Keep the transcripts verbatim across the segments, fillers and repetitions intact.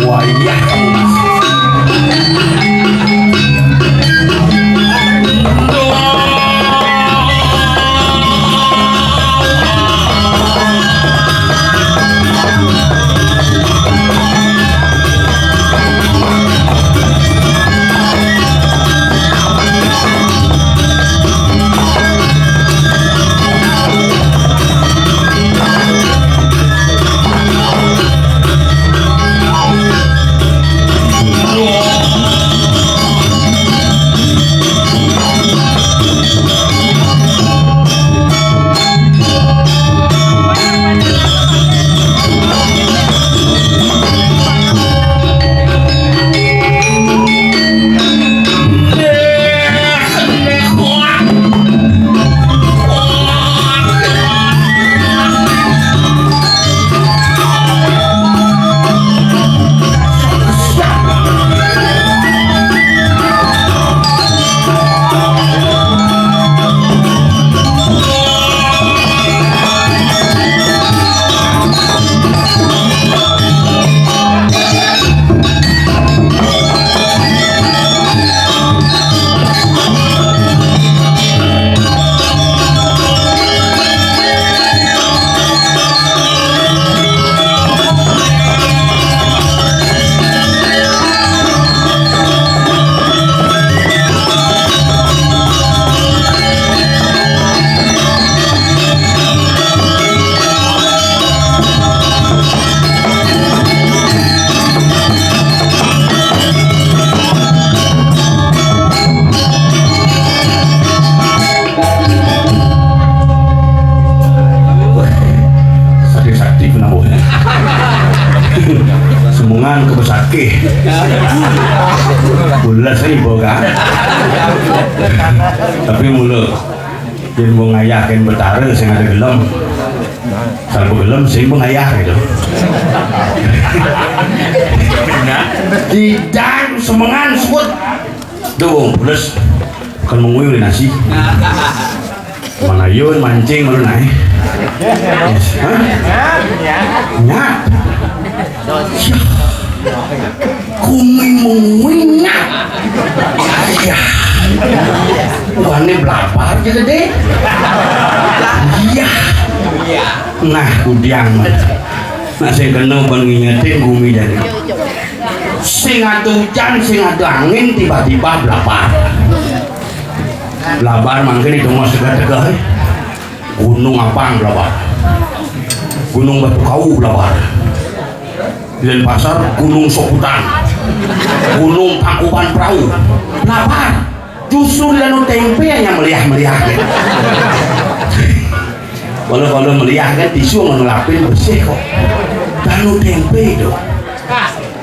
Wayah kamu masih. Sakti-sakti penambuhnya. Semungan ke besakih. Bulas ibu kan. Tapi mulu. Jadi mau ngayahkan betara sing ada gelem. Kalau gelem sing mau ngayah gitu. Tidak semengan sebut. Duh, pules. Kan menguyul nasi. Mana yun mancing mana naik? Hah? Nyat. Kumi menguyul nyat. Ya. Wani belapar aja gede. Ya. Nah, kudiang. Nah, sing kena ban ngingetin gumi jani. Sing ada hujan, sing ada angin, tiba-tiba blabar. Blabar mangkin itu mah tegah-tegah, eh. Gunung Apang blabar. Gunung Batu Kau blabar. Di Denpasar, Gunung Soputan. Gunung Tangkuban Perahu. Blabar. Justru di anu tempe hanya meliah-meliah, ya. Kalau, kalau meliah kan tisu mau ngelapin bersih kok. Anu tempe itu.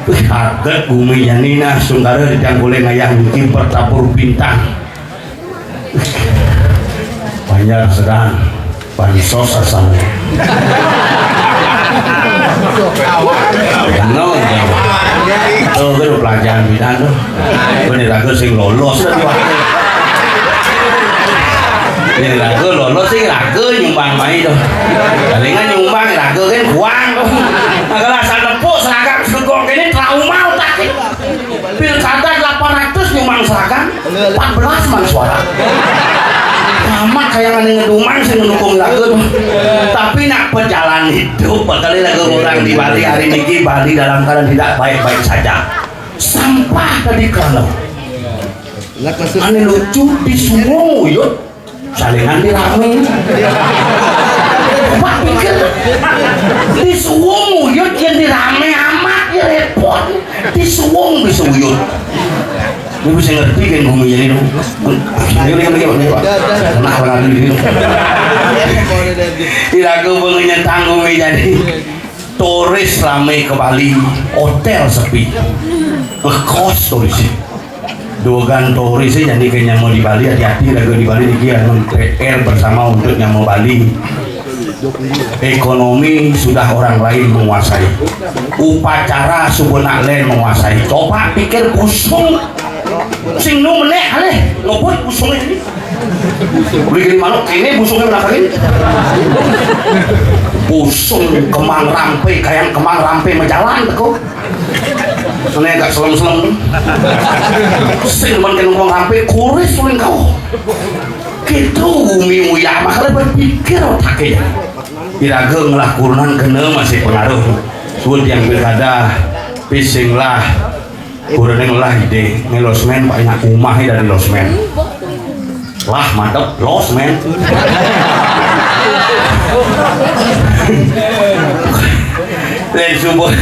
Wih, kaget gumi janina, sementara di Cangkule ngayah mungkin pertapur bintang. Banjar sedang. Bansos asalnya. Bener. Tuh, kan pelajaran bidang tuh. Bener aku sing lolos tuh. Ini raga lolos sih, raga nyumbang mai tuh. Palingan nyumbang raga kan kuang tuh. Nah, kalau asal nepuk seragam segong ini trauma otak ini. Pilkada delapan ratus nyumbang seragam, empat belas mang suara. Sama kayak ada ngedumang sih mendukung lagu tuh. Tapi nak perjalanan hidup, kali lagu orang di Bali hari ini, Bali dalam keadaan tidak baik-baik saja. Sampah tadi kalau ane lucu di Suwung Uyut, salingan dirame. Pak pikir di Suwung Uyut yang dirame amat ya repot. Di Suwung bisa Uyut. Ini bisa ngerti kan bumi jadi dong. Ini udah ngerti apa nih, Pak? Nah, orang ini. Tidak aku pengen tanggung jadi. Turis rame ke Bali, hotel sepi. Ngekos turis. Dogan turis sih jadi ke nyamuk di Bali, hati-hati lagu di Bali, dia anu P R bersama untuk nyamuk Bali. Ekonomi sudah orang lain menguasai. Upacara subuh nak lain menguasai. Coba pikir busung sing nu menek aleh ngebut busung ini. Beli gini manuk ini busungnya belakangin. Busung kemang rampe, kayak kemang rampe majalan teko. Ini agak selem-selem. Sing demen kena kemang rampe kuris suling kau. Gitu umi uya makanya berpikir otaknya. Iraga ngelah kurunan kena masih pengaruh. Suud yang pilkada, pising lah. Kurunan lah ide, ngelosmen banyak umah dari losmen. Lah mantep losmen. Lain subuh.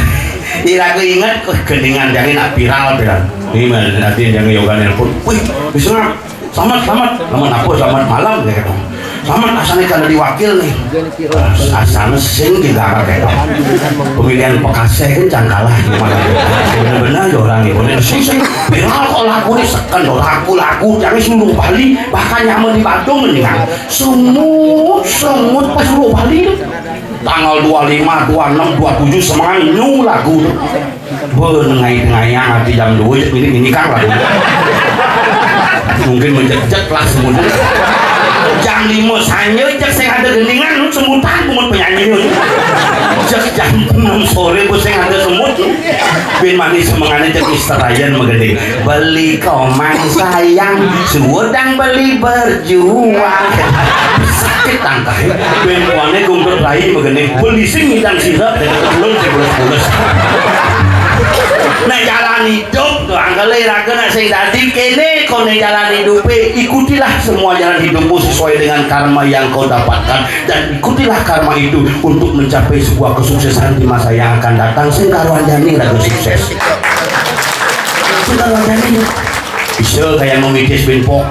Iraga ingat, oh, geningan jangan nak viral viral. Ini mah nanti jangan yoga nelpon. Wih, bisa nggak? Selamat, selamat. Selamat apa? Selamat malam, ya, kata. Selamat, asalnya kada diwakil nih. Asalnya sing digarap, ya. Pemilihan Pekaseh kan jangkalah, gimana? Bener-bener ya orang nih, bener sih, sih. Viral kok laku nih, seken, laku-laku. Jangan seluruh Bali, bahkan nyaman di Badung nih, kan. Semut, semut pas seluruh Bali tuh. Tanggal dua lima, dua enam, dua tujuh semangat new lagu tuh. Bengai-ngayang hati jam dua, ini, ini kan lagu. Mungkin menjejek lah semut. Jam lima sanya, jek sing ada gendingan, semutan bungut penyanyi. Jek jam enam sore, bu sing ada semut. Bin manis semangatnya jek Mister Ryan menggede. Beli komang sayang, suudang beli berjuang. Sakit tangkai. Ben kuane gumdut rai begene. Beli sing ngidang sirep, belum sing pules-pules. Nah, jalan hidup tuh, angkele raga nak sing dadi kene, kone jalan hidupe, ikutilah semua jalan hidupmu sesuai dengan karma yang kau dapatkan dan ikutilah karma itu untuk mencapai sebuah kesuksesan di masa yang akan datang. Sing karuan jani raga sukses. Sing karuan jani. Bisa kayak memitis binpok.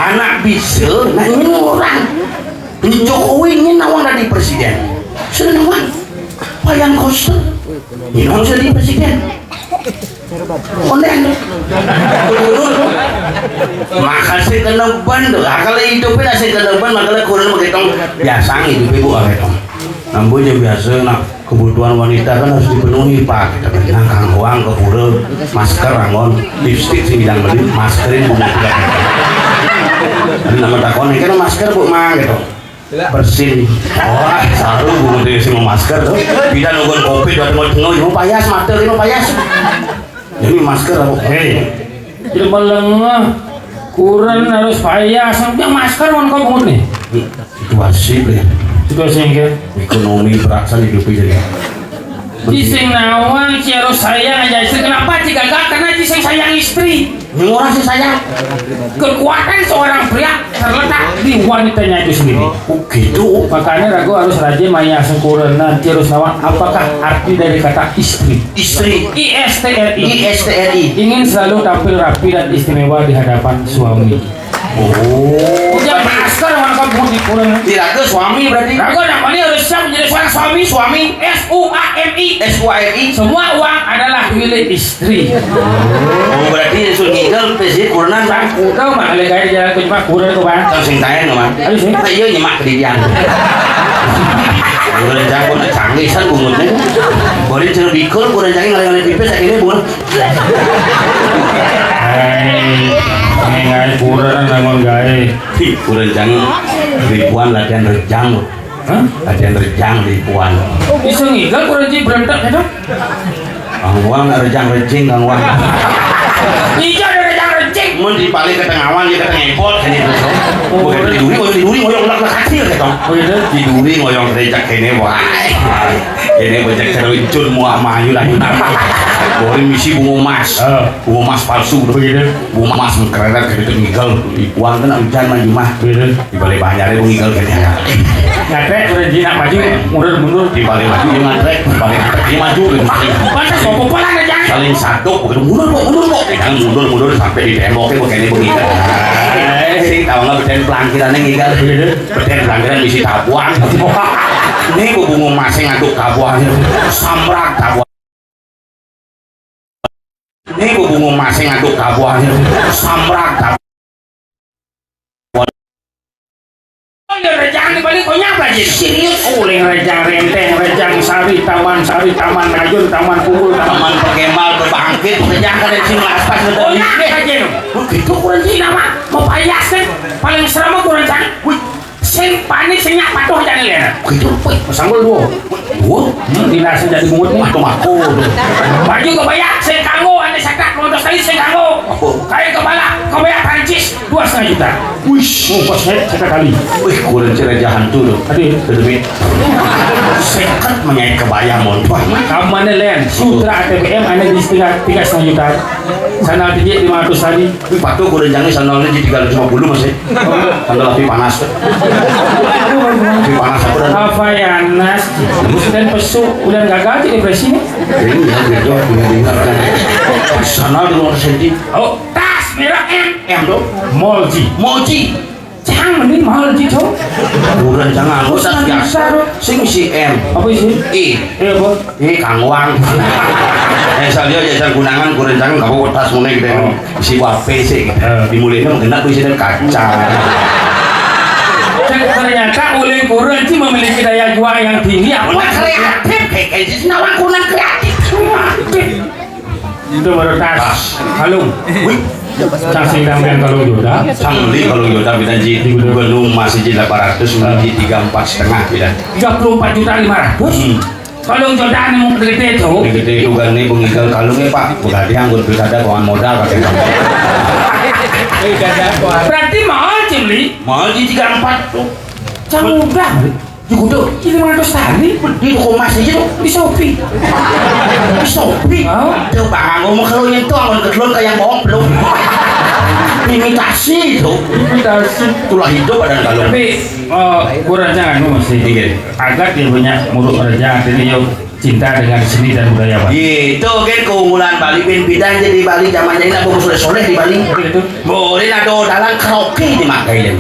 Anak bisa, nah ini orang. Jokowi ini nawang dari presiden. Seneng nawang. Wayan Koster. Ini nawang jadi presiden. Onen. Gubernur. Makasih kena ban tuh. Akal hidupnya sih kena ban, makanya kurang begitu. Biasa hidupnya bu, begitu. Nambu aja biasa, nak. Kebutuhan wanita kan harus dipenuhi, Pak. Kita kan nang kanggoang ke pura, masker anggon, lipstik sih bilang beli, maskerin bunga juga. Ini nama takon ini kan masker, Bu, Mang, gitu. Bersin. Wah, saru bunga tuh sih mau masker tuh. Tidak nungguin covid, buat mau tengok, mau payas, mata lima payas. Ini masker apa? Hei. Jelema lengeh, kuren harus payah, sampai masker mun kau bungut nih. Situasi ya. Situasi yang kayak ekonomi berasal hidup jadi. Cising nawang, ci harus sayang aja istri. Kenapa ci gagah? Karena cising sayang istri. Yang orang sih sayang. Kekuatan seorang pria terletak di wanitanya itu sendiri. Oh gitu. Makanya ragu harus rajin maya sengkurenan, ci harus nawang. Apakah arti dari kata istri? Istri. I S T R I. I S T R I. Ingin selalu tampil rapi dan istimewa di hadapan suami. Oh. Udah masker mana kau bunyi kurang. Tidak ke suami berarti. Ragu namanya harus siap menjadi seorang suami, suami. S U A M I. S U A M I. Semua uang adalah milik istri. Oh, berarti suami itu Pesi kurenan, Bang. Udah, Bang, oleh gaya jalan ke Jepang, kurang ke, Bang. Tang sing taen, Bang. Ayo, sih. Nah, iya, nyemak kedidian. Kurenan, Bang, kok canggih san bungut nih. Boleh cerita bikul, kurenan, Bang, ngale-ngale pipis, akhirnya bungut. Hei, ngai kurenan, bangun gae. Hi, kurenan, Bang, ribuan latihan rejang. Hah? Latihan rejang di puan. Bisa ngigal kurenan, Ji, berentak, ya, dong? Kang Wang rejang rejing, Kang Wang. Iya, ada rejang rejing. Mun di paling ketengawan, dia ketengepot, ini tuh. Oh, bukan bener. Di duri, ngoyong di duri, ngoyong ulah kecil, gitu. Oh, iya, deh. Di duri, ngoyong rejak ini, wah. Ini banyak terluncur, muah mayu, lanjut. Boleh misi bunga emas. Oh. Bunga emas palsu, gitu. Begitu. Bunga emas, mengkereret, gitu, ngigal. Di puan kan hujan, maju mah. Begitu. Di balik banjarnya gua ngigal gini. Ngantrek, udah jinak maju, mundur, mundur. Di balik maju, dia ngantrek. Di balik ngantrek, dia maju, gitu. Pantes, sopo pelan aja. Saling sadok, begitu, mundur, kok, mundur, kok. Jangan mundur, mundur, sampai di temboknya, kok, kayaknya begitu. Sing tahu nggak, beten pelangkirannya ngigal. Beten pelangkiran misi tabuan. Ini gua bunga emasnya ngaduk tabuan. Samrak tabuan. Ini gua bunga emasnya ngaduk tabuan. Samrak tabuan. Oh, iya, rejang di balik konyap aja. Serius, uling rejang renteng, rejang sari, taman sari, taman rajun, taman pukul, taman. Taman perkemal, berbangkit, rejang kada sing laspas, betul. Konyap aja. Begitu kurang sih nama, mau payas kan? Paling serem kurang sana. Wih, sing panik, sing nyak patuh aja nih, ya. Begitu, wih, sanggul dua. Wah, hmm, dinasnya jadi bungut mah tuh aku. Baju kebaya, saya kanggo, ane sekat, motor tadi saya kanggo. Apa? Kain kepala, kebaya Prancis, dua setengah juta. Wih, ongkos saya, saya kali. Wih, kurang cerah jahan tuh, tuh. Aduh. Tuh, demi. Sekat menyait kebaya, motor. Kamu mana, Len? Sutra A T B M, ane di tiga, tiga setengah juta. Sandal tinggi lima ratus tadi. Tapi patuh, gua udah jangan sandalnya di tiga ratus lima puluh masih. Sandal api panas. Api panas aku dan Apa ya, Nas? Dan pesu, udah gagal di depresi nih. Ini ya, gitu, aku nggak dengar kan. Sandal di luar senti. Oh, tas merah M. M tuh. Molji. Moji. Cang, mending mahal sih, Cong. Bukan jangan, aku tas biasa. Sing si M. Apa sih? I. Iya, apa? Ini kangwang. Eh, saya dia jajan kunangan, kurang jangan, kamu tas mulai gitu. Isi wape sih. Eh. Dimulainya mengenai tuh isinya kaca. Dan ternyata oleh kurang sih memiliki daya juang yang tinggi. Apa? Wah, kreatif, kayak, kayak si Nawang kunang kreatif. Kreatif. Itu baru tas. Kalung. Wih. Cang sing dang kalung Yoda. Cang beli kalung Yoda, beda ji. Di gunung. Gunung masih ji delapan ratus, beli ji tiga empat setengah, beda. Tiga puluh empat juta lima ratus? Hmm. Kalung Yoda nih mau gede tuh. Gede itu kan nih, pengigal kalungnya, Pak. Udah dia anggur pilkada, keuangan modal, pakai kalung. Berarti mahal, Cim, Li? Mahal ji tiga empat tuh. Cang udah. Di kudu. Ini lima ratus tali. Di toko emas aja tuh. Di Shopee. Di Shopee. Oh. Tuh, Bang, ngomong kalau yang tuh, amun ketelun kayak bohong, belum. Imitasi itu. Imitasi. Itulah hidup ada kalau. Tapi, eh, kurangnya anu masih. Iya. Agak dia banyak muruk kerja, artinya yuk cinta dengan seni dan budaya, Pak. Gitu, kan keunggulan Bali, bin bidan jadi Bali zaman ini, nak bagus soleh-soleh di Bali. Betul, betul. Boleh ada dalam karaoke dimakai.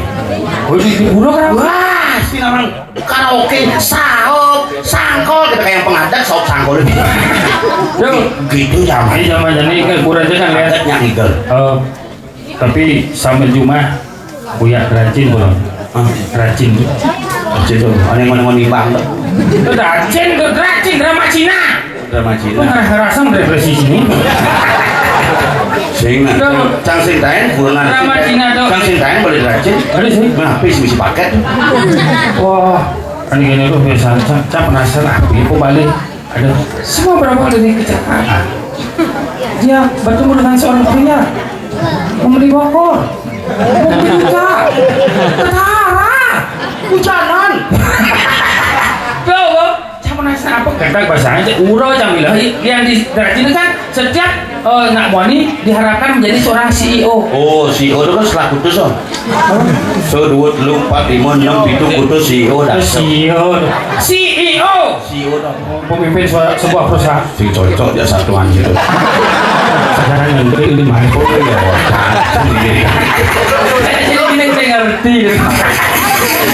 Oh, di, di pulau karaoke? Wah, si namang karaoke, saop, sangkol, kita kayak pengadat, saop, sangkol. Yo. Gitu zaman. Ini zaman ini kan kurang kan ya. Adatnya ngigel. Eh, tapi sama Juma, Buya rajin belum? Hah? Rajin tuh. Rajin tuh. Mana, mana, mana nimbang tuh? Itu rajin tuh, rajin drama Cina. Drama Cina. Kok ngerasa depresi sini? Sing, nah. Tuh. Cang sing taen, kurang. Drama Cina tuh. Cang sing taen boleh rajin. Ada sih. Nah, habis misi paket. Wah, ini gini tuh biasa. Cang, cang penasaran, ah, ini kok balik? Ada. Semua berapa dari kecelakaan? Dia bertemu dengan seorang pria. Membeli bokor. Membeli juga. Ketara. Hujanan. Tuh, Bang. Cang penasaran apa? Kata bahasa aja. Uro cang bilang, yang di, berarti itu kan setiap, eh, nak moni diharapkan menjadi seorang C E O. Oh, C E O itu kan selaku tuh, Son. So, dua, telu, empat, lima, enam, pitu, kutu, C E O dah. C E O. C E O. C E O dah. Pemimpin sua-, sebuah perusahaan. Sing cocok ya satuan gitu. Sekarang yang beri ini main kok ya. Jadi ini saya ngerti gitu.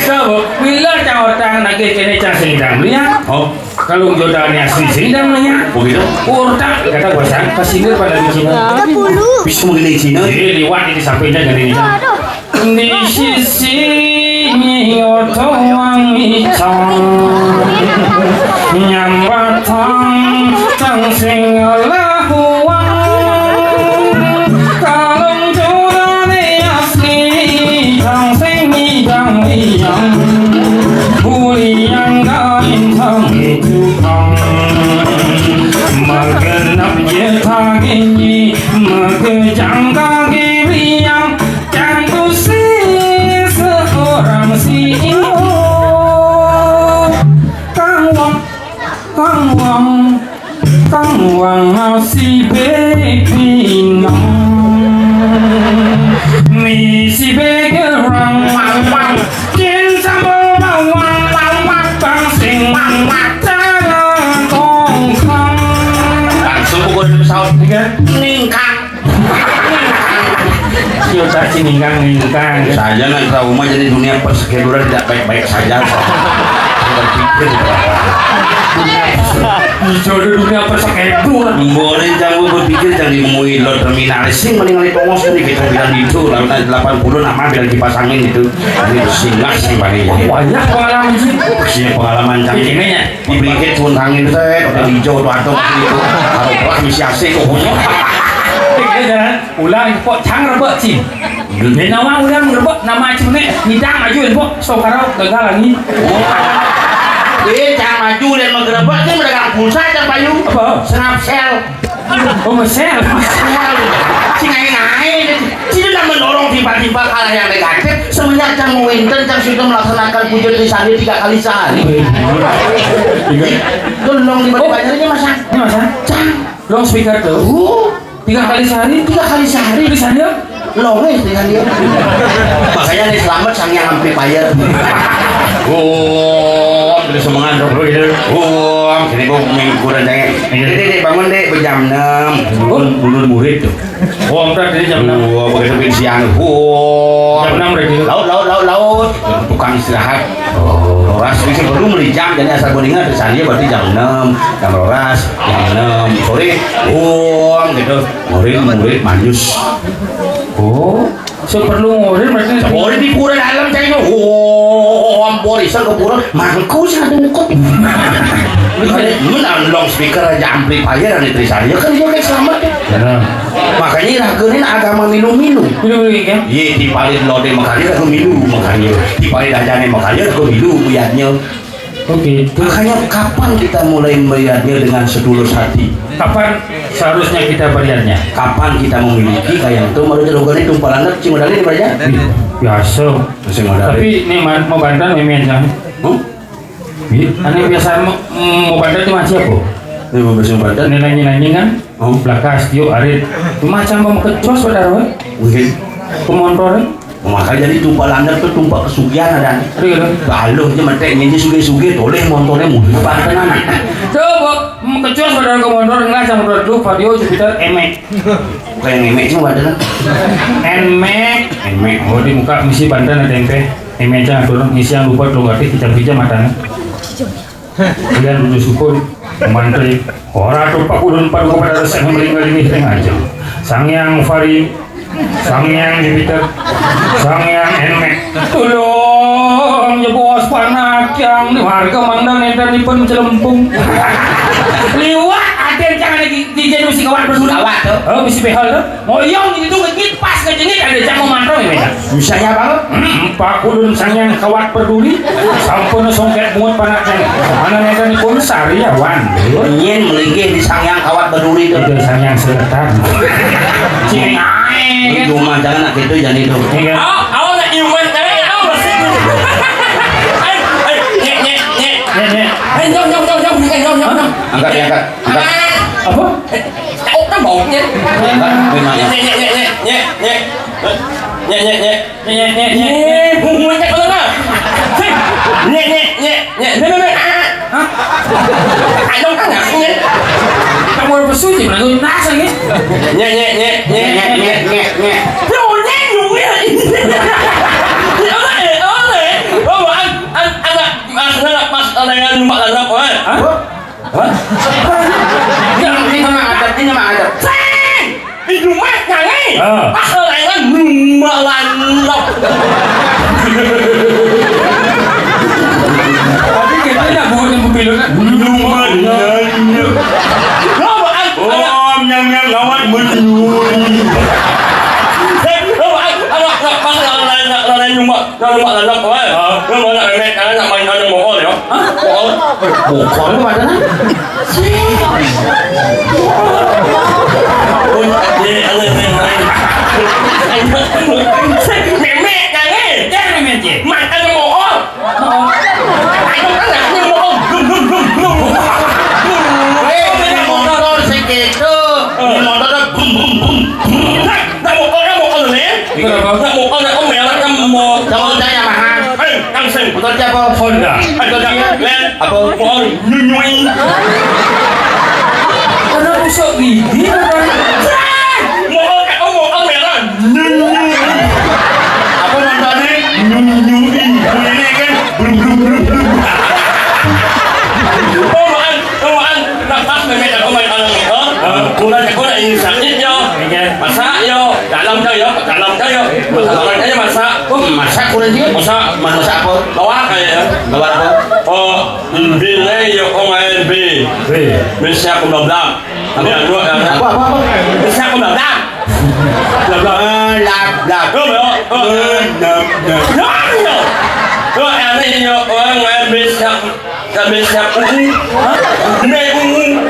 So, bila cang orang lagi kene cang sing dang, ya? Oh. Kalau jodohnya asli sini namanya. Begitu. Urta kata gua sang, pas singgah pada di Cina. Bisa mengenai Cina. Jadi liwat di sampingnya dari ini. Di sisi nyoto wangi cang. Nyambatang tang sing lahuang. Kalong jodohnya asli tang sing midang liang. Bulian kain tang itu kang. Magenap je tagini, magejang kage liang. Kang tusi seorang si iyo. Kang wang, kang wang, kang wang si baby nong. Mi si begerang. Jin sambal bawang, bang sing mata kongkang. Langsung pukul pesawat. Iya. Ningkang. Yo tak si ningkang, ningkang. Saja nak trauma jadi dunia persekeluran tidak baik-baik saja. Berpikir. Jodoh dunia persekeluran. Boleh jangan berpikir, jangan dimui lo terminal. Sing mending kali tongos nih kita bilang gitu. Lalu delapan puluh nama bilang kipas angin gitu. Ini singgah sing bagi. Banyak pengalaman sih. Punya pengalaman canggih. Ini ya. Dipikir pun angin teh, udah hijau tuh atau gitu. Kalau pelah misi asik kok. Iya, jalan. Ulang kok cang rebek, Cin. Dia nama ulang rebek, nama Cin nih, ngidang maju, kok. So, karau gagal lagi. Eh, cang maju dan menggerebek, ini mendagang pulsa, cang payu. Apa? Senap sel. Oh, mesel. Sel. Si ngai-ngai. Tidak mendorong tiba-tiba kalah yang negatif. Semenjak cang winten, cang sudah melaksanakan puja trisandi tiga kali sehari. Iya. Tuh, long di Oh. Banjar ini, Mas. Ini, Mas, ya? Cang. Long speaker tuh. Uh. Tiga kali sehari? Tiga kali sehari. Trisandi? Long, eh, trisandi. Makanya nih selamat sang yang amplifier. Wah, terus semangat dong, bro, gitu. Wah, sini gua main kurang cengeng. Iya. Dek, dek, dek, bangun, dek, jam enam. Oh, ulun murid tuh. Oh, entar jadi jam enam. Wah, begitu bin siang. Wah. Jam enam udah gitu. Laut, laut, laut, laut. Tukang istirahat. Oh. Ras bisa belum beli jam, jadi asal gua ingat, trisandi berarti jam enam, jam rolas, jam enam sore. Wah, gitu. Murid, murid, manjus. Oh. Seperlu ngurin berarti. Seperlu di pura dalam cai. Oh, ampun, iseng ke pura, mangku sih ada ngukup. Mun long speaker aja amplifier ane trisandi kan dia kayak selamat. Benar. Makanya ragenin agama milu-milu. Milu-milu, ya? Iya, di palit lode makanya ragu milu, makanya. Di palit ajane makanya ragu milu, buyatnya. Oh, gitu. Makanya kapan kita mulai melihatnya dengan setulus hati? Kapan seharusnya kita melihatnya? Kapan kita memiliki kayak itu, mau jadi rogonya tumpal anak, cuma dari ini aja. Biasa. Masih modal. Tapi ini ma-, mau banten mimi aja. Huh? Iya. Ane biasa mau, mau banten itu masih apa? Ini mau bersih banten. Ini nanya-nanya kan? Oh. Belakas, yuk, arit. Macam mau kecos, saudara, weh. Mungkin. Kemontor, eh? Makanya jadi tumpal anak tuh tumpak kesugihan ada. Aduh, aduh. Lalu aja metek nyanyi suge-suge, toleh montornya mulu bantenan. Coba, mm, kecos, saudara, kemontor, enggak sama saudara dulu, Vario, Jupiter, Emek. Bukan yang Emek, cuma bantenan. Enmek. Enmek. Oh, di muka misi banten ada tempe. Emek aja turun, misi yang lupa, lu ngerti, pijam-pijam matanya. Kalian menyusukur, mantri. Ora tuh Pak Ulun padu kepada resep yang melingkar ini, tengah aja. Sang Yang Fari, Sang Yang Jupiter, Sang Yang Enmek. Tulung, ya bos, panak yang di warga mandang enten ipun celempung. Liwat, ada yang jangan lagi di, di, mesti kawat berdua. Kawat, tuh. Oh, mesti behal, tuh. Moyong itu ngejit pas ngejengit ada jamu mantra ini. Bisa ya, Bang? Hmm, Pak Ulun Sang Yang Kawat Peduli. Sampun songket bungut panaknya. Mana nenten pun sariawan. Nyen melinggih di Sang Yang Kawat Peduli itu. Itu Sang Yang Selatan. Cing ae. Cuma jangan nak gitu, jangan itu. Iya. Aw, aw, nak iuman, jangan, aw, masih. Ayo, ayo, nyek, nyek, nyek. Nyek, nyek. Ayo, nyok, nyok, nyok, nyok, nyok, nyok, nyok. Angkat, angkat. Angkat. Apa? Eh, oh, kan baunya. Angkat, memang. Nyek, nyek, nyek, nyek, nyek, nyek. Nyek, nyek, nyek. Nyek, nyek, nyek, nyek. Eh, bungunya kemana? Sih. Nyek, nyek, nyek, nyek. Nyek, nyek, nyek. Hah? Ayo, kan nggak, nyek. Kamu harus bersuci, mana tuh nasa, nih? Nyek, nyek, nyek, nyek, nyek, nyek, nyek. Tuh, nyek, nyek, nyek. Ya, Allah, eh, Allah, eh. Oh, an, an, anak, mas, anak, mas, anak yang lupa, anak, oh, eh. Hah? Hah? Ini, ini memang adat, ini memang adat. Sing! Di rumah nyanyi. Ah. Ah, lain rumah lalap. Tapi kita nak buat yang pemilu kan? Rumah lalap. Lo, ah, anak. Oh, yang, yang lawan menyuri. Eh, lo, ah, anak, anak, pas lain, lain, lain rumah. Nah, lu mak lalap, eh. Ah. Lu mana memek, eh, nak main anak mohon, ya? Hah? Mohon. Mohon apa dah? Oh, eh, eh, eh, eh. Memek, jangan. Jangan memek, je. Mak anak mohon. Ayo, kan, nak mohon. Blum, blum, blum, blum. Eh, ini motor segitu. Ini motor dah bum, bum, bum, bum. Nak, nak mohon, nak mohon, ni. Kenapa? Nak mohon, nak mohon, nak mohon. Tahu saya, Mahal. Eh, langsung. Motor siapa? Honda. Motor dia? Len. Apa? Mohon nyunyui. Karena busuk gigi, bukan? Mohon, nak mohon, merah. Nyunyui. Apa motornya? Nyunyui. Bunyinya kan? Brum, brum, brum, brum. Oh, mohon. Tuan, lepas memek aku main anak itu, kurang aku nak ini sakit yo. Iya. Masak yo, dalam yo, dalam yo. Masak yo, masak. Oh, masak kurang dia. Masak. Masak apa? Lawar kayak ya. Lawar apa? Oh, bila yo, oh main B. B. Bisa aku belak. Tapi anu ya. Apa, apa, apa? Bisa aku belak. Belak, belak. Lap, lap. Oh, yo. Oh. Nap, nap. Nap, yo. Oh, aneh yo, orang main B siap. Sampai siap ungu. Hah? Nek ungu.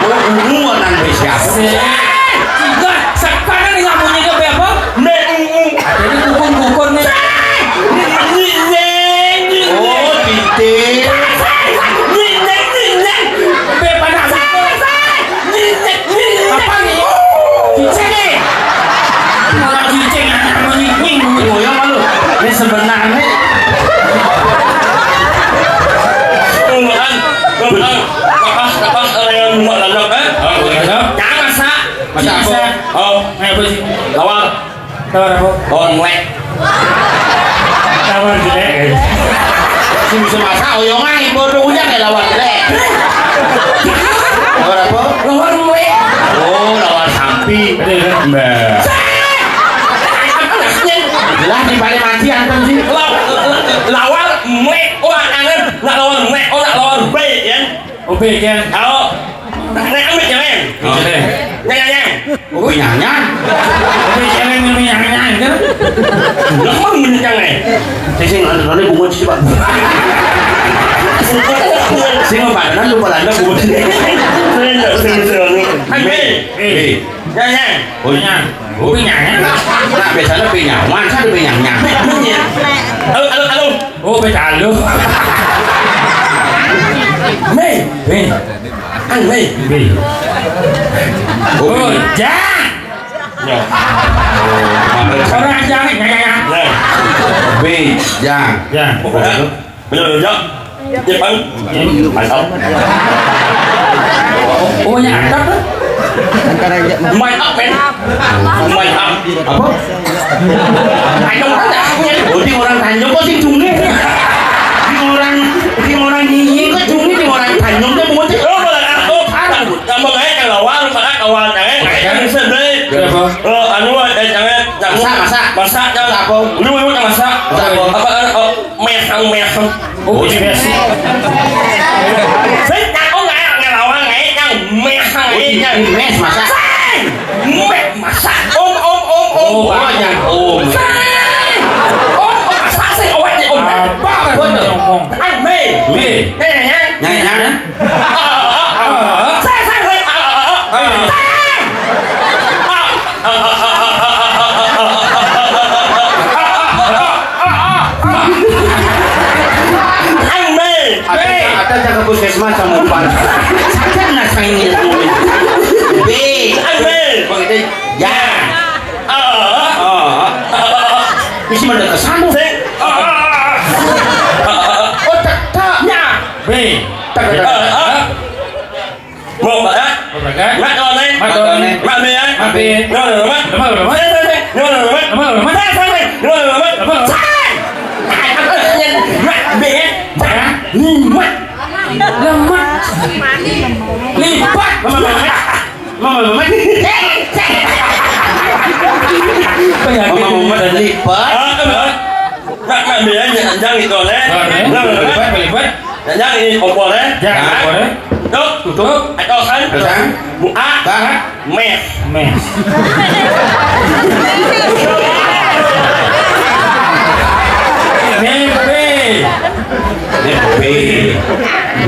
Oh, ungu anak siap. Enggak, sekarang ini nggak bunyi ke apa? Nek ungu. Jadi dukun-dukun nih. Nyinyi, nyinyi. Oh, titik. Nyinyi, nyinyi. Bebas. Apa nih? Cicing nih. Orang cicing, anak menyingking. Oh, ya malu. Ini sebenarnya. Tuhan, Tuhan, lepas, lepas orang yang buat lalap, eh? Oh, iya. Jangan masak. Masak apa? Oh. Eh, apa sih? Lawar. Lawar apa? Lawar melek. Lawar jelek, guys. Sing bisa masak, oyongan, ibu udah punya kayak lawar jelek. Lawar apa? Lawar melek. Oh, lawar sampi. Betul, kan? Mbak. Lah, di balik mati, antum sih. Law-, lawar melek. Oh, aneh. Nak lawar melek. Oh, nak lawar baik, ya. Oke, Ken. Tahu? Nek amit jangan. Oh. Jangan, jangan. Oh, nyanyan. Oke, jangan, jangan, jangan, kan? Lemah menit jangan. Sing, sing, ada, ada bunga sih, Pak. Sing, Pak, kan lupa landa bunga sih. Sing, sing, sing, sing. Amin. Eh. Jangan. Oh, iya. Oh, pinyanyi. Nah, biasanya pinyanyi. Masa ada pinyanyi? Halo, halo, halo. Oh, beda lu. Mei. Mei. Kan Mei. Mei. Oh, oh, iya. Jangan. Ya. Orang jangan, ya, ya, ya. Ya. Bejang. Ya. Oh, bener, bener. Jepang. Mantap. Oh, nyantap tuh. Mantap, men. Mantap. Apa? Tanjung kan dah. Oh, di orang Tanjung kok sih cumi? Di orang, di orang Nyinyi kok cumi, di orang Tanjung tuh mau cek. Oh, malah aku. Ada. Tambah kayak kalau awal, malah awal kayak, kayak kan sedih. Kenapa? Oh, anu, eh, jangan. Masak, masak. Masak, jangan. Apa? Lu, lu, masak. Masak apa? Apa, oh, mesang, mesang. Oh, ini mes. Saya tak tahu nggak, nggak lawan, nggak, yang mes, oh, nggak, yang ini mes, masak. Saya, mes, masak. Om, om, om, om. Oh, banyak om. Saya, om, om, masak, saya, om, om. Apa? Apa tuh? Ngomong. Ang, me. Me. Nyanyi, nyanyi. Nyanyi, nyanyi. Saya, saya, saya. Saya. Ame. Ada, ada jaga puskesmas sama depan. Sakit nggak saya ini? B. Ame. Begitu. Ya. Ah. Ah. Bisa mendekat sana. Sing. Ah. Oh, tak, tak. Ya. B. Tak, tak, tak. Ah. Mau berangkat? Mau berangkat? Mak kawan ni? Mak kawan ni? Mak ni, eh? Mak ni. Nyonya, nyonya, mak. Nyonya, nyonya, mak. Nyonya, nyonya, mak. Nyonya, nyonya, mak. Nyonya, nyonya, mak. Mak ni, eh? Hah? Ni, mak. Lemak. Mama, mama, dan lipat. Ah, kan, ah. Nak, nak, biar aja, jangan gitu, leh. Ah, eh. Nah, nah, nah. Lipat, lipat. Jangan ini kompor, eh. Jangan, kompor, eh. Tutup. Tutup. Atau kan? Atau kan? Buka. Buka. Mes. Mes. Mimpi. Mimpi.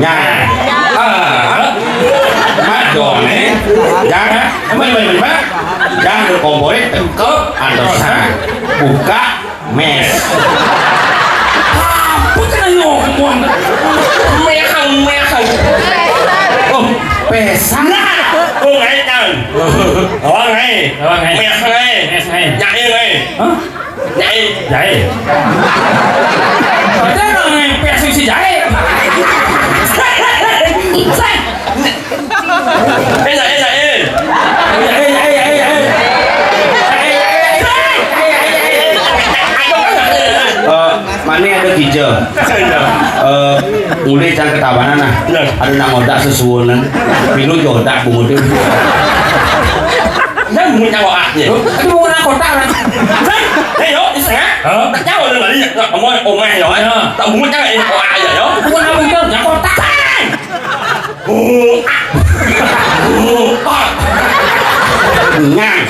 Nya. Ah. Madone. Jangan. Kembali, kembali, kembali. Jangan kompor, eh. Tutup. Atau kan? Buka. Mes. Apa kena ngomong? Mehang, mehang. Oh, pesan. Nah, oh, ngai kan. Awang ngai. Awang ngai. Meh ngai. Mes ngai. Nyai ngai. Hah? Nyai. Nyai. Ada orang ngai pes si jahe. Enak, enak, eh. Eh, mana ada kija? Eh, mulai jangan ketawanan nah. Ya. Ada nak ngodak sesuunan. Pilu jodak bungut tu. Dan bungut nyawa aja. Itu bungut nak kotak lah. Hei, yo, iseng, ah? Hah? Tak jauh dari balik. Tak kamu omah, yo, eh. Ya. Tak bungut nyawa, eh, kotak aja, yo. Bungut nak bungut, nak kotak. Nyang.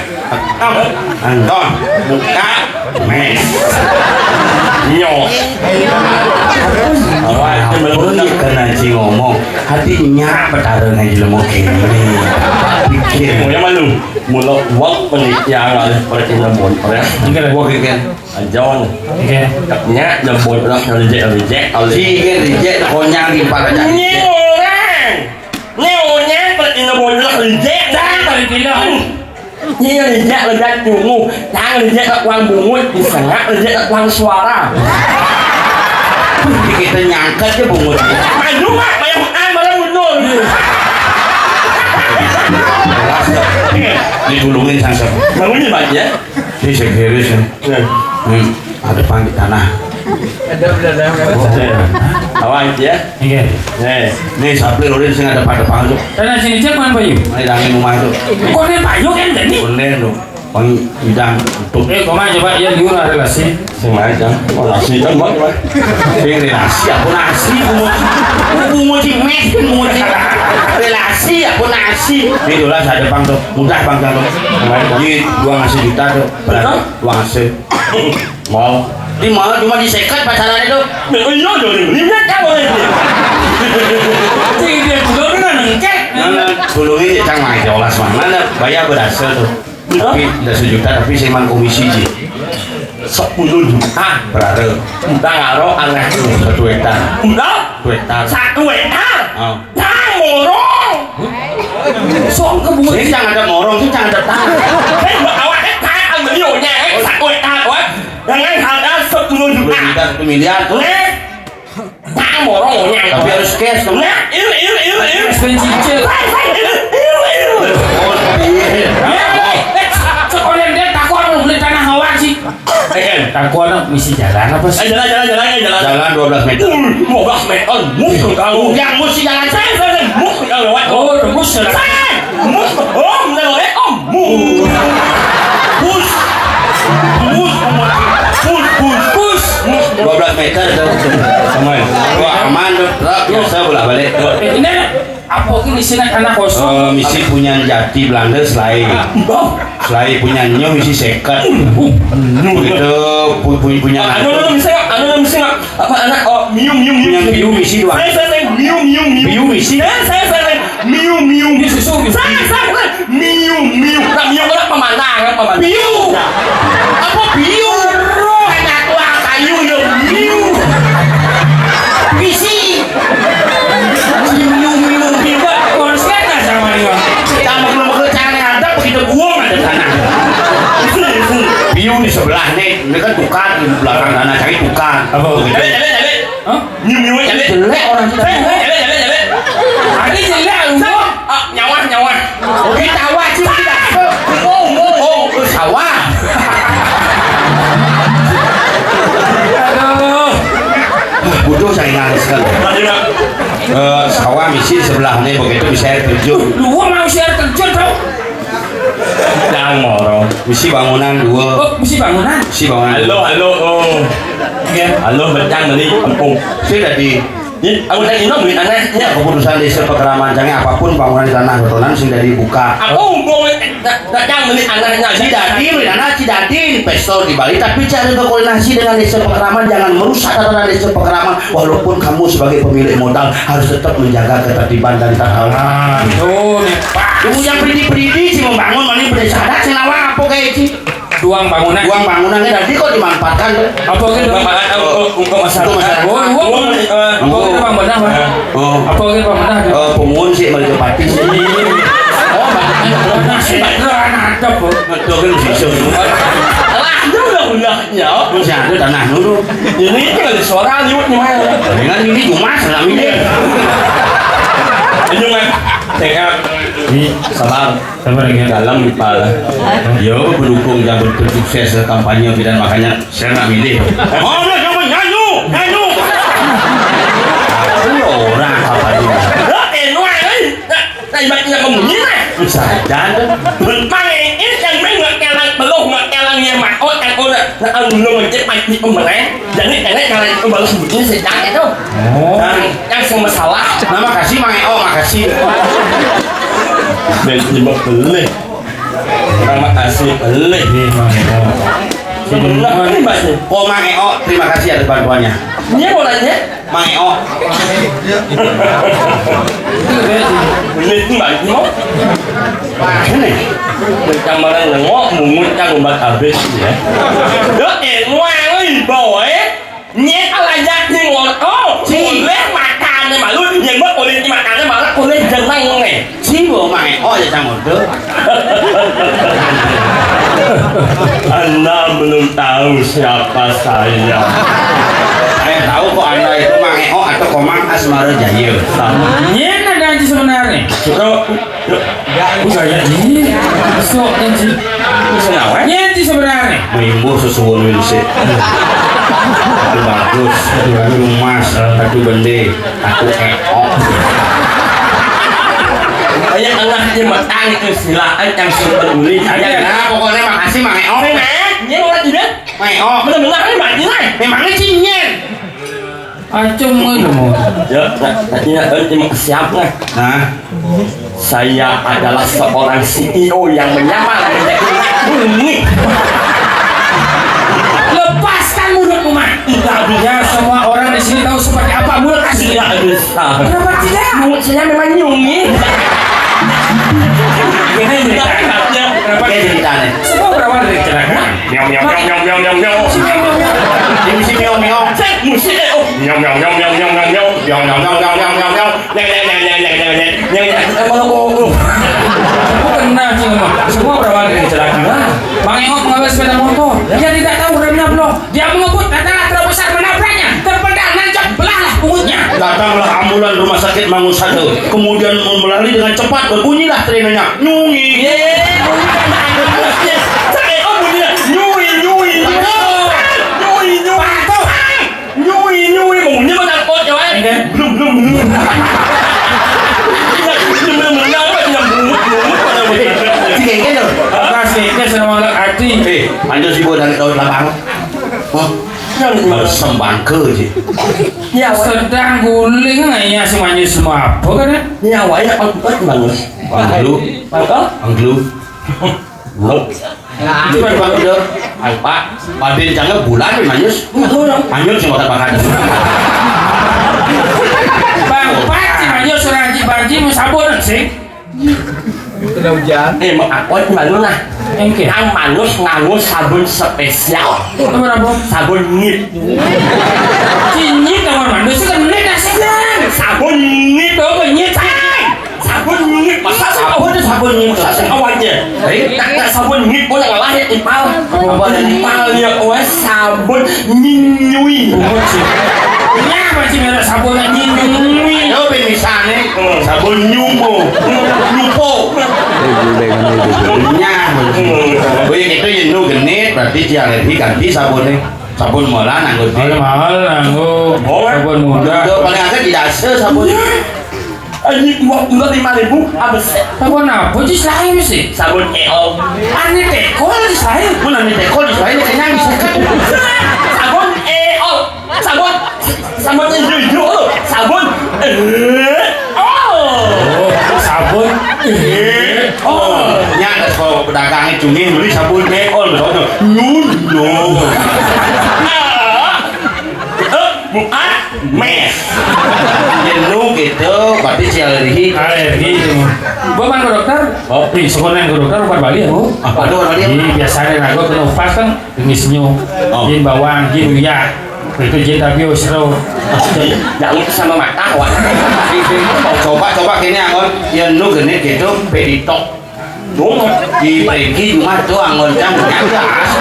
Anton, buka mes. Nyo. Awak tu belum kena cing ngomong. Hati nyak petara ngaji lemuk ini. Pikir. Yang malu. Mula wak penelitian oleh perkembangan. Okey. Wak ikan. Ajon. Okey. Nya nyebut lah reject, reject. Cik reject konyang di empat aja. Ni orang. Ni orang pada tina bodoh reject dah. Pada tina. Ni reject reject tunggu. Tang reject tak uang bungut, disengak reject tak uang suara. Kita nyangkat je bungut. Aduh mak, banyak makan malam mundur. Ditulungin sangkep. Bangunnya bagi ya. Ini serius ya. Hmm. Ada pang di tanah. Awak ya. Iya. Nih. Nih sapir udah sing ada pada pang tuh. Tanah sini cek mana payu? Ini dangi rumah tuh. Kok ini payu kan tadi? Bener tuh. Pang idang tutup. Eh, koma coba ya liur ada relasi. Sing mana jang? Oh, nasi kan buat apa? Sing relasi apa nasi? Bungut bungut mes kan bungut relasi apa nasi? Ini dolar ada pang tuh. Mudah pang tuh. Jadi dua ngasih juta tuh. Berapa? Dua ngasih. Mau. Di mall cuma di seket pacaran itu. Iya, iya, iya. Ini kan kamu ini. Jadi dia juga kena nengkek. Mana tulungi cang mai jolas mah. Mana bayar berhasil tuh. Tapi udah sejuta tapi sing mang komisi ji. Sepuluh juta. Berapa? Udah ngaro aneh tuh. Satu hektar. Udah? Satu hektar. Satu hektar. Oh. Nang morong. Sok ke bungut. Ini jangan ada morong, ini jangan ada tanah. Saya buat awaknya tanah aluminiumnya, eh, satu hektar, wah. Dengan harga sepuluh juta. Sepuluh juta, satu miliar tuh. Eh, nang morongnya. Tapi harus cash tuh. Nah, il, il, il, il. Cash dan cicil. Saya, saya, il, il, il. Oh, iya. Eh, eh, eh, sekolah dia takut beli tanah awak sih. Eh, kan? Tangku anak misi jalan apa sih? Eh, jalan, jalan, jalan, eh, jalan. Jalan dua belas meter. Uh, dua belas meter. Musuh tahu. Yang musuh jalan saya, saya, saya. Musuh tahu lewat. Oh, tembus jalan. Saya. Musuh. Oh, benar, eh, oh, mu. Bus. Bus. Bus. Bus. Bus. Dua belas meter tuh. Sama ya. Wah, aman tuh. Truk biasa bolak-balik. Eh, ini apa ki di sini tanah kosong? Eh, misi punya jati Belanda selain. Oh. Selain punya nyo misi seket. Begitu pu-, pu-, punya anu, anu, anu, misi, anu, anu, misi, apa anak? Oh, miu, miu, miu. Punya miu misi dua. Saya, saya, saya, miu, miu, miu. Miu misi. Saya, saya, saya, saya, miu, miu. Ini susu, miu. Saya, saya, saya, miu, miu. Nah, miu kan pemanah, kan pemanah. Miu. Apa miu? Anak tua kayu, yo, miu. Misi. Minum, minum, minum. Konsep lah sama dia. Kita mau, mau ke sana ada begitu buang ada sana. Piu di sebelah nih, ini kan tukang di belakang sana cari tukang. Apa? Begitu. Jalan, jalan, jalan. Hah? Minum, minum, jalan. Jelek orang kita. Jalan, jalan, jalan, jalan. Ada jelek lu. Ah, nyawa, nyawa. Oke, tawa sih kita. Oh, oh, oh, sawah. Aduh. Bodoh saya nangis kan. Eh, sawah misi sebelah nih begitu bisa air terjun. Lu mau air terjun tau? Nah, Moro. Bisi bangunan dua. Oh, bisi bangunan. Bisi bangunan. Halo, halo, oh. Iya. Halo, Bejang dari kampung. Saya tadi. Ini, aku tadi no, duit anak. Ya, keputusan desa Pekeraman, jangan apapun bangunan di tanah Rotonan sing dari buka. Aku hubung, eh, da-, datang duit anaknya. Cidadin, duit anak Cidadin, investor di Bali, tapi cara berkoordinasi dengan desa Pekeraman, jangan merusak tatanan desa Pekeraman. Walaupun kamu sebagai pemilik modal harus tetap menjaga ketertiban dan tata. Ah, tuh, nih, Pak. Tuh yang peridi-peridi sih membangun, mana boleh sadar sih nawa apa kayak sih? Duang bangunan. Duang bangunan ini tadi kok dimanfaatkan? Apa gitu? Bapak, eh, untuk, untuk masyarakat. Untuk masyarakat. Oh, oh, eh, apa gitu, Bang, benar, Bang? Oh. Apa gitu, Bang, benar? Eh, pungun sih, melihat pati sih. Oh, bangunan. Nah, sih, itu anak ada, Bu. Betul kan, bisa. Lah, itu udah, udah, ya. Masih ada tanah dulu. Ini kan ada suara liwat nih, Mas. Dengan ini cuma selama ini. Ini, Mas. Tengah. Ini sabar. Sabar, ya. Dalam kepala. Yo, pendukung yang ber-, sukses kampanye dan makanya saya nggak milih. Oh, udah, coba nyanyi, nyanyi. Orang apa ini? Lah, eh, lu, eh. Nah, ibaratnya kamu ini, nah. Saja. Mang Iis yang main nggak kelang, belum nggak kelang ya, Mak. Oh, kan udah. Nah, lu ngecek pasti pemereng. Jadi, enak kalau itu baru sebutnya sejak itu. Oh. Yang, yang semua salah. Nah, makasih, Mang Eo, makasih. Dan jebak boleh. Terima kasih, boleh. Iya, Mang Eo. Sebenarnya, ini, Mas. Oh, Mang Eo, terima kasih atas bantuannya. Ini mau nanya? Mang Eo. Boleh, Mbak, mau? Ini. Bercambaran nengok, mungut kan obat habis, ya. Ya, eh, nuang, oi, boy. Nyet alajak ni ngoto. Si. Boleh makan ni malu, nyet buat boleh ni makan ni malah boleh jenang ni. Si bo main, oh, ya, cang order. Anda belum tahu siapa saya. Saya tahu kok Anda itu Mang Eo atau Komang Asmara Jaya. Nyet ada aja sebenarnya. Suka. Bukan ya, ini. Sok, ini. Ini sengawa. Nyet sebenarnya. Mimbo sesuwun win sik. Aduh, bagus. Aduh, aduh, emas. Aduh, bende. Aku Eo. Kayak anaknya matang itu silakan yang super uli. Nah, pokoknya makasih, Mang Eo. Ini orang tidak. Mang Eo. Benar-benar ini mati lah. Memangnya cingin. Acung ngono. Ya, nah, tadi nak tahu terima kasih apa? Nah. Saya adalah seorang C E O yang menyamar menjadi anak bumi. Lepaskan mulutmu, Mak. Tidak bisa. Semua orang di sini tahu seperti apa mulut asli. Tidak bisa. Kenapa tidak? Mulut saya memang nyungi. Ini ceritanya. Kenapa? Ini ceritanya. Semua berawal dari kecelakaan. Miau, miau, miau, miau, miau, miau, miau. Ini si miau, miau. Cek musik, eh, oh. Miau, miau, miau, miau, miau, miau, miau. Nyau, nyau, nyau, nyau, nyau, nyau. Nyau, nyau, nyau, nyau, nyau, nyau. Nyau, nyau, nyau, nyau, nyau. Aku kena, Cing, Mak. Semua berawal dari kecelakaan. Mang Eo mengambil sepeda motor. Dia tidak tahu remnya belum. Dia mengebut, lantaran truk besar menabraknya. Terpedal, nancap, belahlah punggungnya. Datanglah ambulan rumah sakit Mangun satu. Kemudian berlari dengan cepat, berbunyilah sirenenya. Nyungi. Ye, bukan manusia. Saya, oh, bunyinya. Nyui, nyui, nyui. Nyui, nyui. Nyui, nyui. Bunyinya mana kot, ya, Wan? Oke. Belum, belum, belum. Belum, belum, belum. Apa sih yang bungut, bungut, mana bungut? Si Genggen tuh. Apa sih? Dia sama anak arti. Eh, panjang sih, Bu, dari tahun delapan. Hah? Yang mana? Sembangke, Ji. Ya, sedang guling, ya, semuanya semua apa, kan, ya? Ya, wayah, Pak, Pak, bagus. Anglu. Apa? Anglu. Blok. Itu kan Bang Udo. Alpa. Padin jangan bulan, Manyus. Manyus yang bakal makan. Bang Pat, si Manyus, orang Haji Banji, mau sabun, sih. Kena hujan. Eh, mau apa itu malu lah? Engke. Yang manus nganggo sabun spesial. Apa, apa? Sabun nyit. Si nyit sama manus itu kan nyit asli. Sabun nyit. Apa nyit? Sabun nyit. Masa sabun? Sabun itu sabun nyit. Masa sih awalnya? Hei? Nah, nah, sabun nyit pun yang lahir ipal. Apa? Ipal ya, wes sabun nyinyui. Apa sih? Ini apa sih merek sabun nyinyui? Yo, ben misalnya, hmm, sabun nyumo, nyupo. Eh, gue pengen itu. Nyah, gue yang itu ya nu genit, berarti dia alergi ganti sabunnya. Sabun mola nanggo. Ada mahal nanggo. Oh, sabun muda. Udah, paling ada di dasa sabun. Ini uang udah lima ribu, habis. Sabun apa sih lain sih? Sabun Eol. Ane tekol sih lain. Mun ane tekol sih lain, kenyang sih. Sabun Eol. Sabun, sabun hijau-hijau, sabun. Eh, oh. Oh, sabun. Eh, oh. Nya ada sekolah pedagang cunging beli sabun Eol, betul. Nun, nun. Ah. Eh, bukan. Mes. Jenuh gitu, berarti si alergi. Alergi itu. Gua mah ke dokter. Oh. Ih, sekolah yang ke dokter bukan Bali ya, Bu? Apa tuh Bali? Ih, biasanya nago kena upas kan, ini senyum. Oh. Jin bawang, jin uyah. Itu jin tapi usro. Jangan itu sama mata, wah. Coba, coba kini angon, ya nu genit gitu, peditok. Dong, di Frankie cuma tuh angon kan.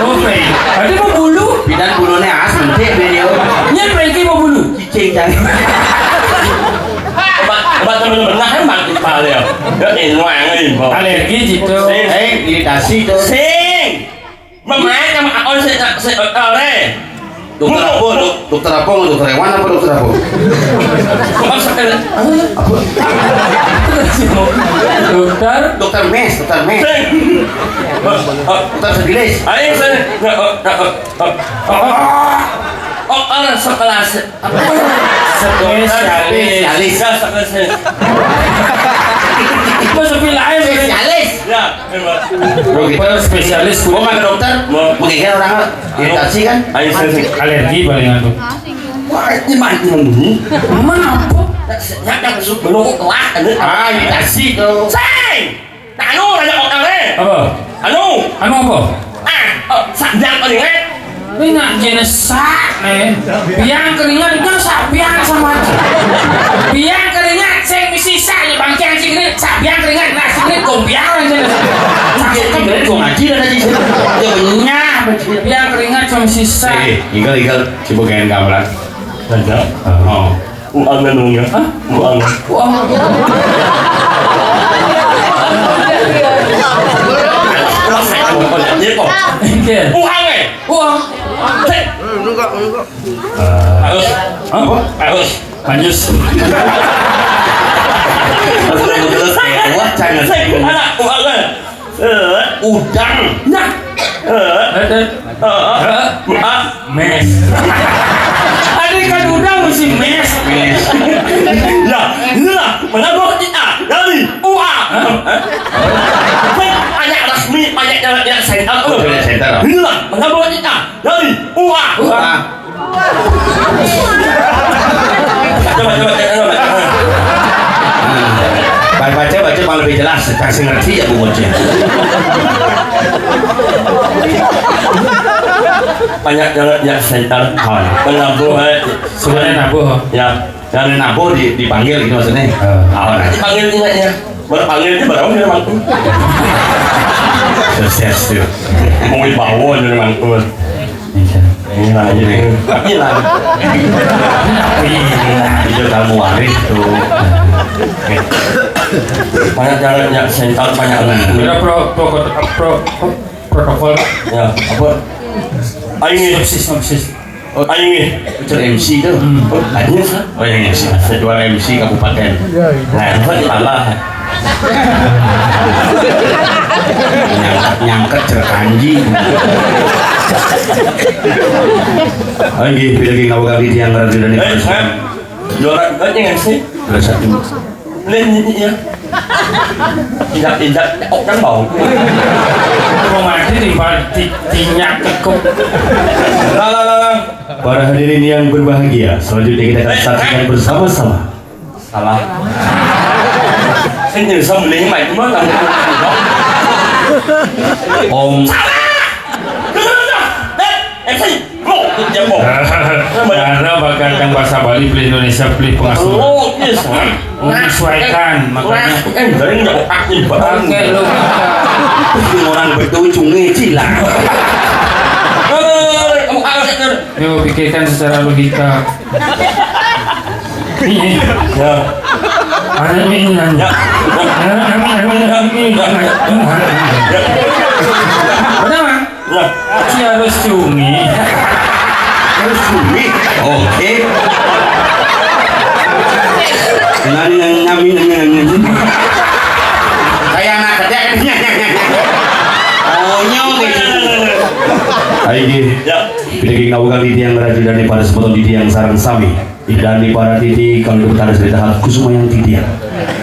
Oh, Frankie. Berarti mau bulu? Bidan bulunya as, nanti video. Nya Frankie mau bulu? Cicing kan. Obat, obat teman-teman lah kan bang Iqbal ya. Ya, ini wah, ini, Bang. Alergi gitu. Sing. Eh, iritasi tuh. Sing. Memain sama akon si, si, eh, eh. Dokter apa? Dok-, dokter apa? Dokter hewan apa dokter apa? Apa? Dokter? Dokter mes, dokter mes. Sing. Dokter sebilis. Ayo, sing. Ya, oh, ya, oh, oh. Oh, oh, oh, sekelas. Apa? Spesialis. Spesialis. Ya, spesialis. Itu sepi lain, spesialis. Ya, hebat. Dokter spesialis. Gua mah ke dokter. Mau. Pakai kan orang iritasi kan? Ayo, sing, sing. Alergi palingan tuh. Wah, ini mah ini. Mama apa? Ya, ya, ya, belum kelar, ini. Ah, iritasi tuh. Sing! Nah, anu, raja kok kang, eh? Apa? Anu. Anu apa? Ah, oh, sa-, biang keringat. Ini nggak jenis sak, eh. Biang keringat, itu sak biang sama aja. Biang keringat, sing misi sak, ya bangkian sing keringat, sak biang keringat, nah sing keringat, gombiang aja. Iya, iya, bener, gua ngaji dan ngaji. Ya, benyah, bener. Biang keringat sama misi sak. Eh, eh, igal, igal, coba kayak gamelan. Raja. Oh. Uang anu ya? Hah? Uang. Uang. Iya, kok. Oke. Uang, eh? Uang. Cek. Harus. Hah? Harus. Lanjut. Terus, terus, kayak, wah, jangan. Cek, anak, uang, eh? Eh, udang. Nah. Eh, eh, eh, eh, ah, mes. Tadi kan udang mesti mes. Mes. Ya, inilah menabur kita dari uang. Hah? Banyak resmi, banyak yang, yang center. Oh, yang center. Inilah menabur kita dari uang. Uang. Coba, coba, coba, coba. Nah, baca, baca, malah lebih jelas, kasih ngerti ya, Bu Bocil. Banyak jalan yang setan. Oh, ya. Menabuh, eh. Sebenarnya nabuh. Ya. Dari nabuh di-, dipanggil gitu maksudnya. Eh. Oh, nah. Dipanggil ini ya. Baru panggil aja, baru dia mantu. Sukses tuh. Mau dibawa jadi mantu. Iya. Ini lah, ini. Ini lah. Iya. Itu kamu waris tuh. Banyak jalannya, sental banyak. Nah. Ada pro-, pro-, pro-, pro-, protokol. Ya, apa? Ayo, ini. Sinopsis, sinopsis. Oh, ayo, ini. Ucap M C tuh. Hmm. Oh, ayo. Oh, yang M C. Ketua M C kabupaten. Nah, itu kan tambah. Nyangkut, nyangkut, cerak anjing. Anjing, bila lagi ngawal di tiang, ngerti dan eh, eh. Juara, eh, yang M C. Juara satu. Leh, iya. Injak-injak, oh, kan bau. Mau mati di, di, di nyak tekuk. Lah, lah, lah, lah. Para hadirin yang berbahagia, selanjutnya kita akan saksikan bersama-sama. Salah. Saya jadi sembelih, Mike. Gimana? Om. Salah! Dengar, dengar. Eh, M C. Karena bakat yang bahasa Bali, pilih Indonesia, pilih pengasuh. Oh, yes. Menyesuaikan, makanya. Eh, dari nggak otaknya banget. Oke, lu. Orang betul cumi sih lah. Yuk, pikirkan secara logika. Ini. Ya. Ada ini, ya. Ya. Benar, Bang? Lah, si harus cumi. Harus cumi. Oke. Nani nang nyami nang nang nang. Kayak anak kecil. Oh, nyong gitu. Ayo, Gi. Ya. Pinaging nawagan titiang raja dan pada semeton titiang sareng sami. Idan di para titi kalau kita ada cerita hak kusuma yang titiang.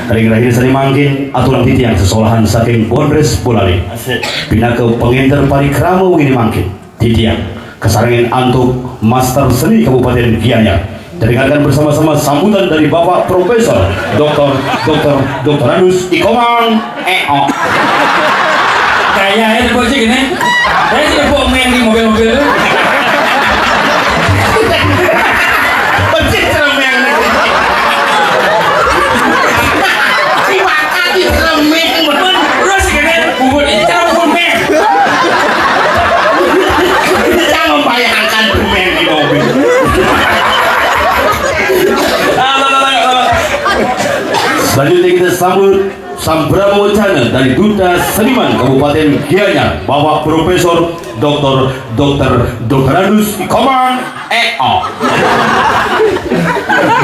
Ring rahina sani mangkin aturan titiang sesolahan saking Bondres Bolali. Asik. Pinaka pengenter parikrama wini mangkin. Titiang, kasarengin antuk Master Seni Kabupaten Gianyar. Dengarkan bersama-sama sambutan dari Bapak Profesor Doktor Doktor Doktor Anus Ikomang Eo. Kayak aja bocah gini. Saya tidak bawa main di mobil-mobil. Bocah ceremeng. Terima kasih ceremeng. Terus gini, bubur ini cara bubur main. Kita membayangkan permen di mobil. Selanjutnya kita sambut sambrama wacana dari Duta Seniman Kabupaten Gianyar, Bapak Profesor Doktor Doktor Doktor Anus Ikomang. Eh, oh.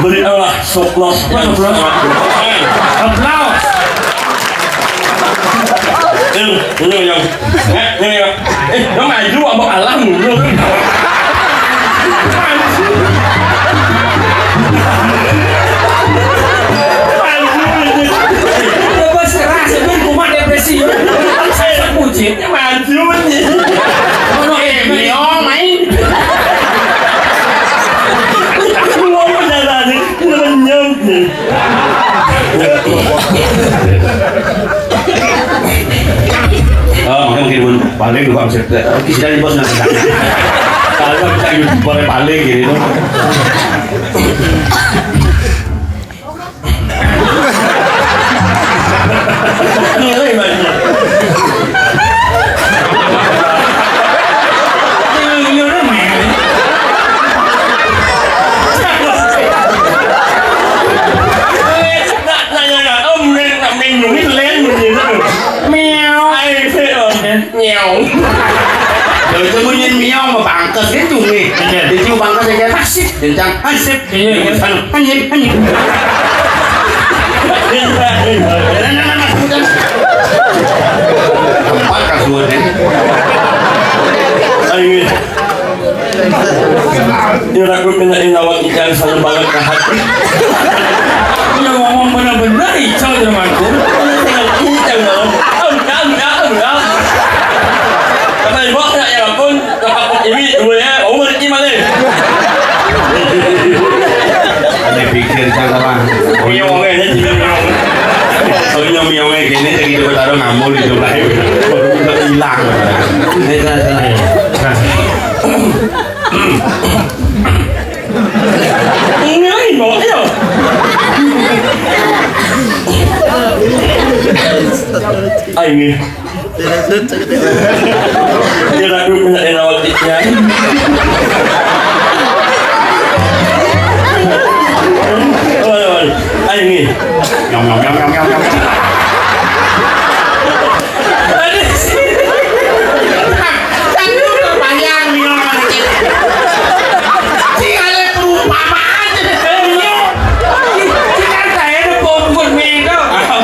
Beri Allah sukses dan selamat. Aplaus. Eh, ini yang, eh, ini yang, eh, yang maju apa kalah mulu? Udah bos keras, itu kumat depresi. Saya puji. Maju nih. Ono eh, Miong main. Miong beneran nih, renyem nih. Oh, mungkin mungkin pun paling juga bisa kita kita di bos nggak bisa. Kalau kita YouTuber paling gitu. Ngeri banget. Nak, nak, nak, nak. Om, neng, nak, neng, neng, neng, neng. Miau. Ayo, sih, om. Miau. Lho, itu bunyi miau sama bangkes itu nih. Iya. Itu bangkes ya, kan? Asik. Kencang. Asik. Iya, iya. Anu, anjing, anjing. Nah, nah, nah, nah, sebutan. Empat kasuan, ya. Ayo. Ira ku pina inawag ikan sana banget kahat. Udah ngomong bener-bener, Ical, temanku. Ical, temanku. Udah, udah, udah. Kata ibu, ya, ya ampun, kata ibu, ibu ya, oh, mau gimana? Ini pikir saya lah. Miong aja, miong. Oh, iya, miong aja, gini, jadi kita taruh ngambul di sebelah. Udah hilang. Ini kan, Ini aing bawa iya. Aing nih. Dia lagu punya enak waktunya. Waduh, waduh. Aing nih. Nyong, nyong, nyong, nyong, nyong, nyong. Aduh. Kan lu kebayang nih orang dikit. Sing ada perumpamaan. Iya. Sing kan saya ada bom buat mega.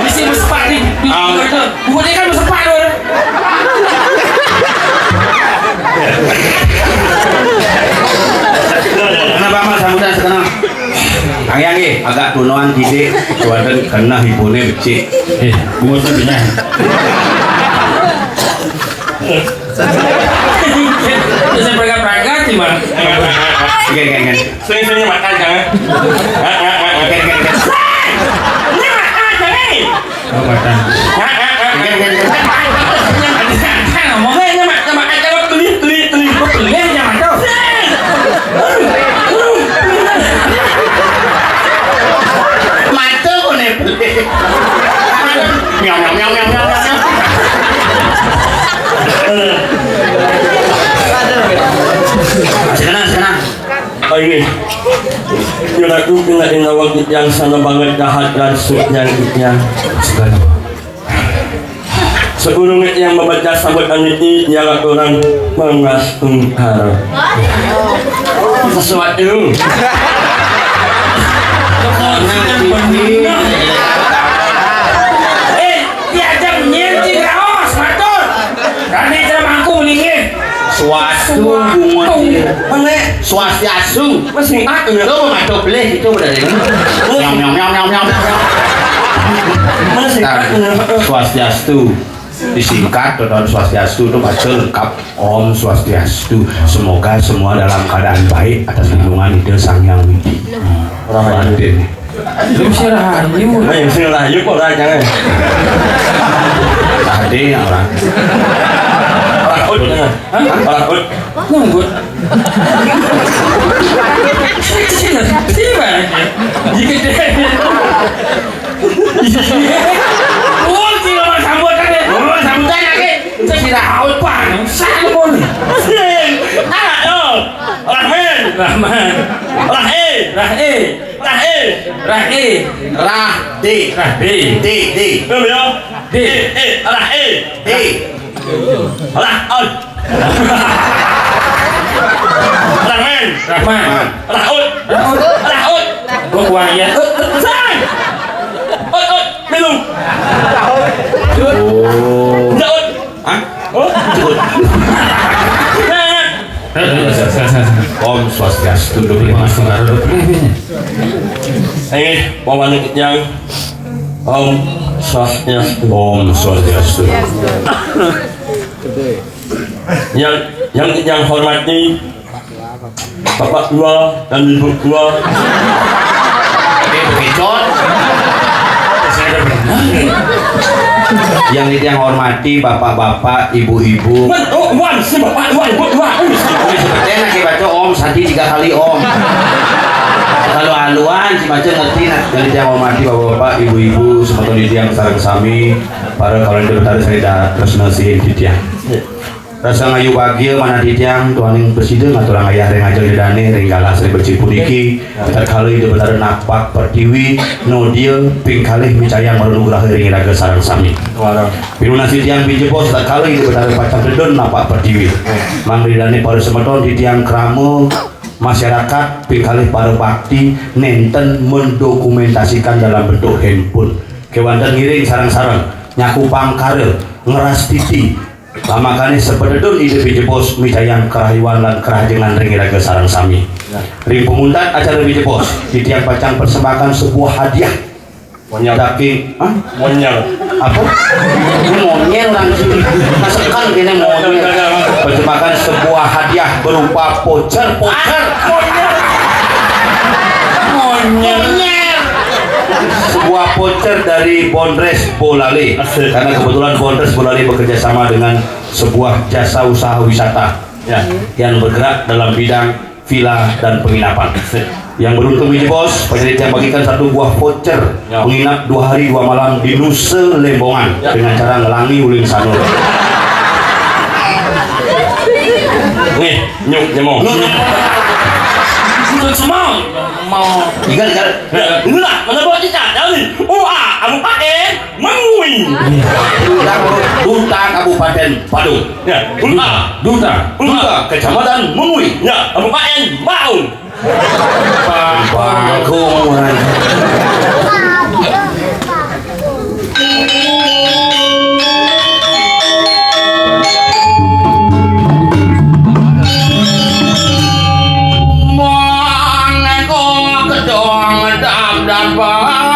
Bisa bersepak nih. Buat dia kan bersepak tuh. Kenapa, Mas? Sambutan sekarang. Kang Yang, eh, agak tunoan titik, cuadan kena hipone becik. Eh, buat sebenarnya. Saya perangkat-perangkat sih, Bang. Oke, oke, oke. Sering-sering makan, jangan. Oke, oke, oke. Ini makan, jangan. Oh, makan. Oke, oke, oke. Ngomongnya ini mak, sama aja lo beli, beli, beli, beli aja, Mas. Mata kok nih beli. Miau, miau, miau, miau, miau, miau. Sekarang, sekarang. Oh, ini. Nyuratu pina inawag yang sana banget kahat dan suknya yang. Seurung yang membaca sambutan ini ialah orang mengasungkar sesuatu. Bener. Eh, diajak nyén cing raos, matur. Rane ceramahku linggih. Swastu bungun. Mene. Swastiastu. Wis sing aku ya. Lo mau ngaco beleh gitu bener ini. Nyong, nyong, nyong, nyong, nyong. Mene sing aku ya. Swastiastu. Disingkat, Dodon Swastiastu itu baca lengkap. Om Swastiastu. Semoga semua dalam keadaan baik atas lindungan Ida Sang Hyang Widi. Orang Raden. Lu mesti rahayu. Nah, yang sing rahayu kok rahayu, jangan. Ada yang orang. Orang ut, ya. Hah? Orang ut. Nunggut. Sini, sini, sini, Bang. Jika dia Oh, sing ngomong sambutan ya. Ngomong sambutan lagi. Sing sira haut, Bang. Sing ngomong. Ayo. Rahman. Rahman. Rahe. Rahe. Rahe. Rahe. Rahde. Rahde. De, de. Belum ya? De. Eh, eh, Rahe. De. Rahman. Rahman. Rahman. Rahut. Rahut. Rahut. Gua kuang ya. Sang. Ut, ut. Minum. Oh. Daud. Hah? Oh. Nah. Om Swastiastu dulu ya, Mas. Ini pawaning yang Om Swastiastu. Om Swastiastu. Yang yang yang hormati Bapak Tua dan Ibu Tua. Ini bekicot. Saya ada benar nih. Yang yang hormati bapak-bapak, ibu-ibu. Men, oh, wan, si bapak, wan, ibu, wan. Ini seperti enak ya baca om, sati tiga kali om. Kalau haluan, si baca ngerti nah. Yang yang hormati bapak-bapak, ibu-ibu, semeton titiang sareng sami, para kawula Ida Betara sami terus nasihin titiang. Rasa ngayu bagia manah titiang tuaning presida ngaturang ayah ring ajeng Ida dane ring galah sri becik puniki. Tatkala Ida Betara napak pertiwi, nodia ping kalih micayang manugraha ring iraga sareng sami. Pinunas titiang bijepos tatkala Ida Betara pacang tedun napak pertiwi. Mangda Ida dane para semeton titiang krama masyarakat ping kalih para bakti nenten mendokumentasikan dalam bentuk handphone. Kewanten ngiring sareng-sareng nyaku pangkara ngerastiti Lamakane sapatedun Ida bijepos micayang karahayuan lan karahajengan ring iraga sareng sami. Ring pamuntat acara bijepos, titiang pacang persembahkan sebuah hadiah. Monyet. Daging, hah? Monyet. Apa? Ini monyet orang sini. Masakan kene monyet. Persembahkan sebuah hadiah berupa voucher, voucher. Monyet. Sebuah voucher dari Bondres Bolale. Asik. Karena kebetulan Bondres Bolale bekerja sama dengan sebuah jasa usaha wisata, ya, yang bergerak dalam bidang villa dan penginapan. Yang beruntung ini bos, penyanyi yang bagikan satu buah voucher, ya, menginap dua hari dua malam di Nusa Lembongan, ya, dengan cara ngelangi uling sanur. Nih, nyuk nyemong. Nyuk nyemong. Mau. Tiga, tiga. Inilah, mana bawa kita? Dari U A, Abu Pakai. Mengwi. Duta, Duta Kabupaten Badung. Ya, Duta. Duta. Duta. Duta Kecamatan Mengwi. Ya, Kabupaten Badung. Bagong. Maneka gedong dam dan bang.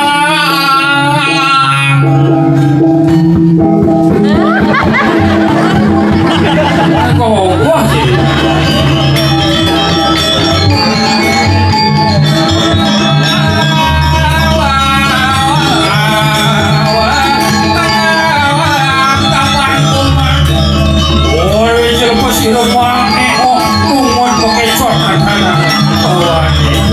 Kok wah sih? Oi, jero pas ira mangke kok lungon pakai cor katana. Oh, anjing.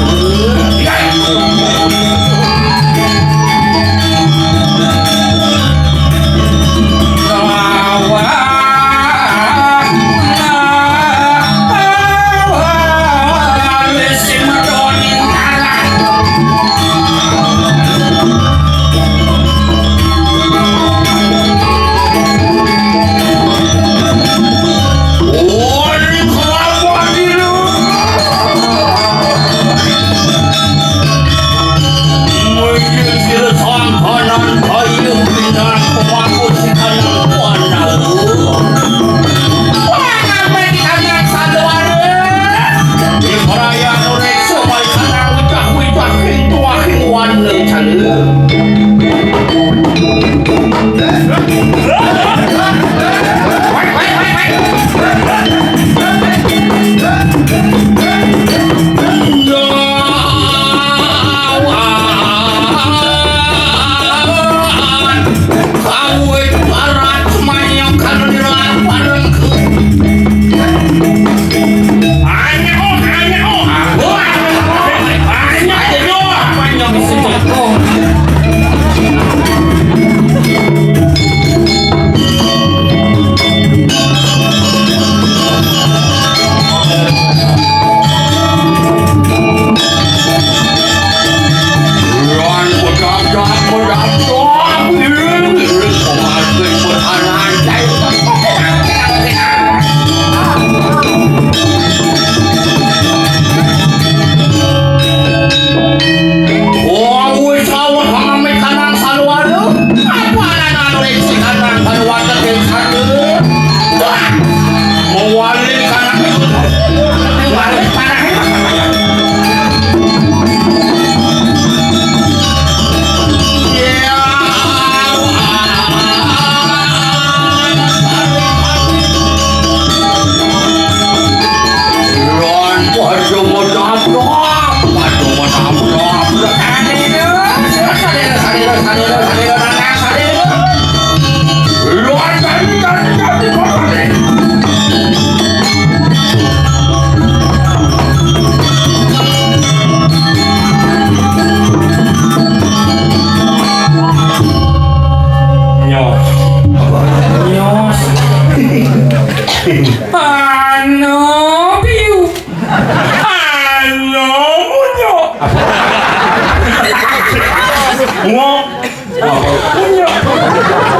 Apa?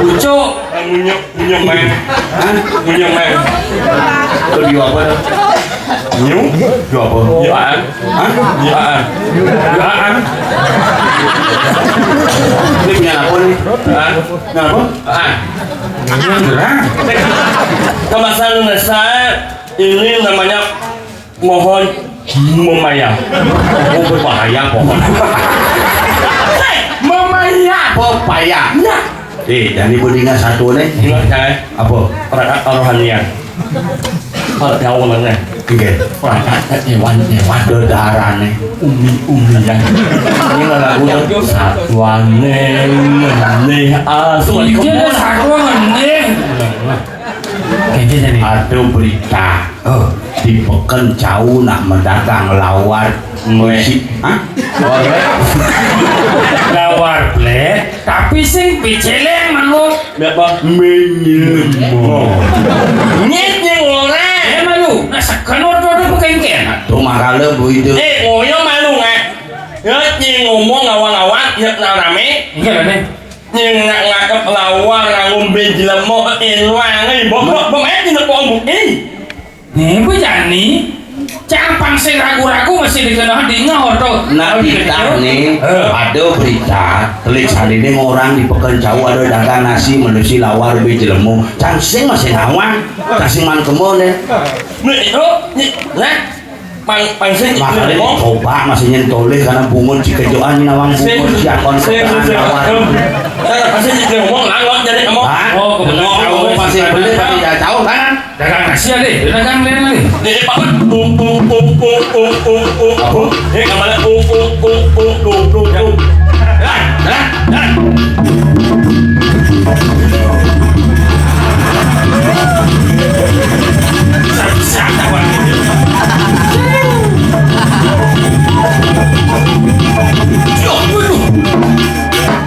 Pucuk. Munyuk, munyuk, Mang. Hah? Munyuk, Mang. Itu di apa? Nyu? Di apa? Nyuaan. Hah? Nyuaan. Nyuaan. Ini punya apa nih? Hah? Punya apa? Ah. Kemasan saya ini namanya mohon memaya. Oh, berbahaya pohon. Memaya pepaya. Nah. Eh, dan ibu dengar satu nih. Ingat, saya. Apa? Perangkat rohanian. Kalau jauh mana? Oke. Perangkat hewan-hewan. Dedara nih. Umi-umi yang. Ini lagu tuh. Satuan nih, nih, ah, suami. Iya, satuan nih. Kayaknya nih. Ada berita. Oh, di Peken jauh nak mendagang lawar. Ngisi. Hah? Lawar, Blek. Tapi sing piceleng, Mang. Berapa? Menyelemo. Nyet yang ora. Ya, malu. Nah, sekan ordo ada pekengken. Tuh, makanya bu itu. Eh, ngoyo malu, nggak? Ya, nying ngomong ngawang-ngawang, ya, nah, rame. Enggak, rame. Nying nak ngakep lawar, ngombe jelemo, eluang, eh, bok, bok, bok, eh, tidak bok, eh. Nih, bu jani. Campang sing ragu-ragu mesti dikenal di ngor tuh. Nah, kita nih, eh, ada berita, telik sandi ini orang di Peken jauh ada dagang nasi, menusi lawar, be jelemo. Cang sing masih ngawang, cang sing man kemon ya. Nih, itu, nih, nah. Pang, pang sing makanya ngomong. Coba masih nyen toleh karena bungut si kejoan ini nawang bungut si akon kejoan nawang. Saya pasti jadi ngomong langot jadi ngomong. Hah? Oh, kebetulan. Ngomong, masih beli, masih ya jauh kan? Dagang nasi ya, deh. Dagang lain lagi. Jadi, Pak, tung, tung, tung, tung, tung, tung, tung. Apa? Eh, kembali, tung, tung, tung, tung, tung, tung, tung. Dah, dah, dah.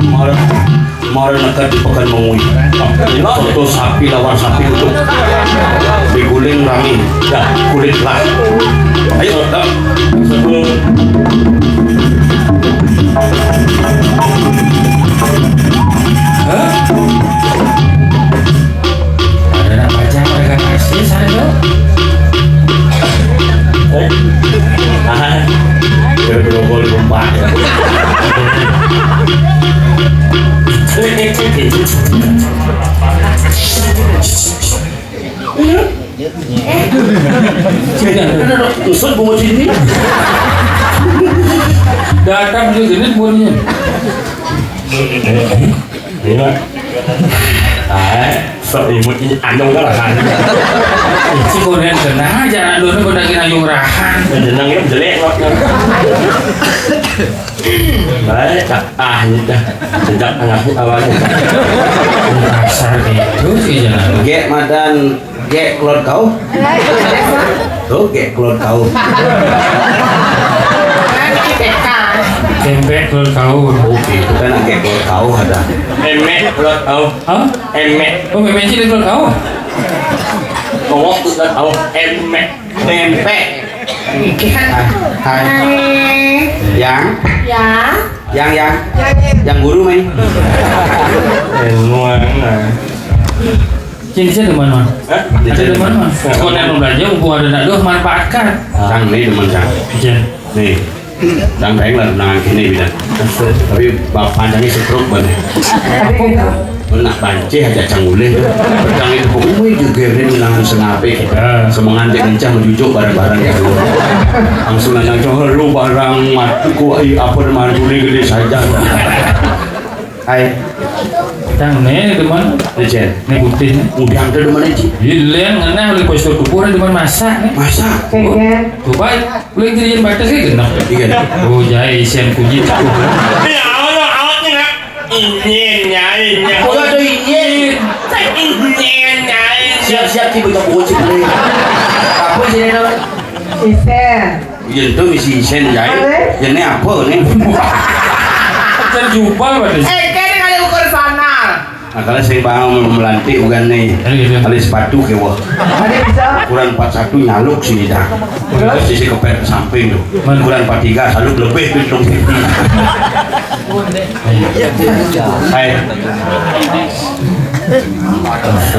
Mara, mara nekat di Pekan Mengwi. Foto sapi lawan sapi untuk diguling rami. Ya, kulit lah. Ayo, dah. Sebelum Hah? Ada nak baca mereka kasih saya. Eh? Ah, bergerombol lompat. Usut bunga sini. Datang juga jenis bunyinya. Iya. Ah, sok imut ini anu kan rahan. Si konen kena aja anak dulu udah kena yung rahan. Jeneng itu jelek kok. Baik, tak ah ini dah. Sejak tengah awalnya. Kasar gitu sih jangan. Gek madan Gek keluar kau. Tuh, gek keluar kau. Tempe keluar kau. Oke, kita nak gek keluar kau ada. Emek keluar kau. Hah? Emek. Oh, memek sih keluar kau. Ngomong keluar kau. Emek. Tempe. Hai. Hai. Hai. Yang? Ya. Yang, yang? Yang, yang. Yang guru, Mei. Ilmu, nah. Cing, saya demen, Man. Hah? Ada demen, Man. Kau nak belanja, mumpung ada nak dua, manfaatkan. Cang, nih demen, Cang. Cing. Nih. Cang, baik lah, tenang, gini, bidan. Tapi bap-, panjangnya stroke, Bang. Benak banci aja cang ulih. Pedang itu, "Umi gegerin menangan sengape." Ya. Semengan dia kencang menjujuk bareng-bareng ya. Langsung nanya, "Cong, lu barang matu ku, ai, apa nama gede-gede saja." Hai. Yang ni demen. Ni, Cen. Ni putih ni. Udang tu demen ni, Cen. Ilen ngena oleh postur tubuh ni demen masak ni. Masak? Okey, Cen. Cuba boleh jadi batas ke genap? Iya. Oh, jai isian kunyit. Ya Allah, awak ni nak. Inyin, nyai, nyai. Aku ada inyin. Tak inyin, nyai. Siap-siap tiba tak kucing ni. Apa sih ni nama? Isen. Yen tu misi isen jai. Apa? Yen ni apa ni? Terjubal berarti. Eh, kene kali ukur sanar. Nah, kalau saya paham melantik bukan ni. Ada gitu. Ada sepatu ke wah. Ada bisa. Ukuran empat satu nyaluk sini dah. Terus? Sisi kepet ke samping tu. Mana? Ukuran empat tiga saluk lebih tu dong. Hai.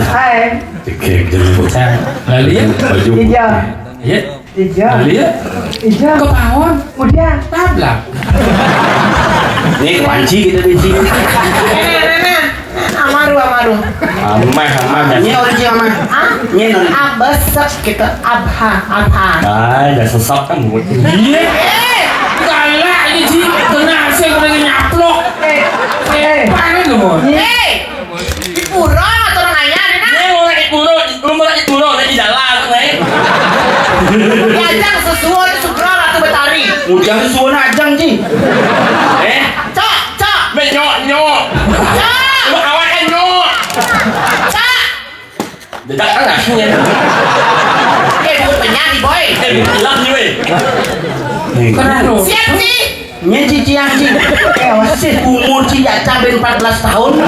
Hai. Oke, jadi bocah. Lalu ya? Baju. Iya. Iya. Iya. Lalu ya? Iya. Ke bawah. Udah. Tabrak. Ini panci kita di sini. Amaru, amaru. Amah, amah, dah. Ini orang Jawa mah. Ah? Ini non. Abesek gitu, abha, abha. Ah, dah sesak kan mulut. Iya. Eh, galak aja sih. Kena asik udah nyaplok. Eh, eh. Panik lu, Mon. Eh, di pura atau orang ayah, deh, nah? Ini orang di pura, lu mau di pura, udah di jalan, nih. Diajak sesuai, Sugro, Ratu Betari. Ujang sesuai ajang, Ji. Eh? Cok, cok. Menyok, nyok. Cok. Lu kawan kan nyok. Cok. Dedak kan aslinya. Eh, bukan penyanyi, boy. Eh, bukan hilang nih, weh. Kenapa? Siap, sih. Nya cici anjing. Eh, awas sih, umur ci ya cang ben empat belas tahun.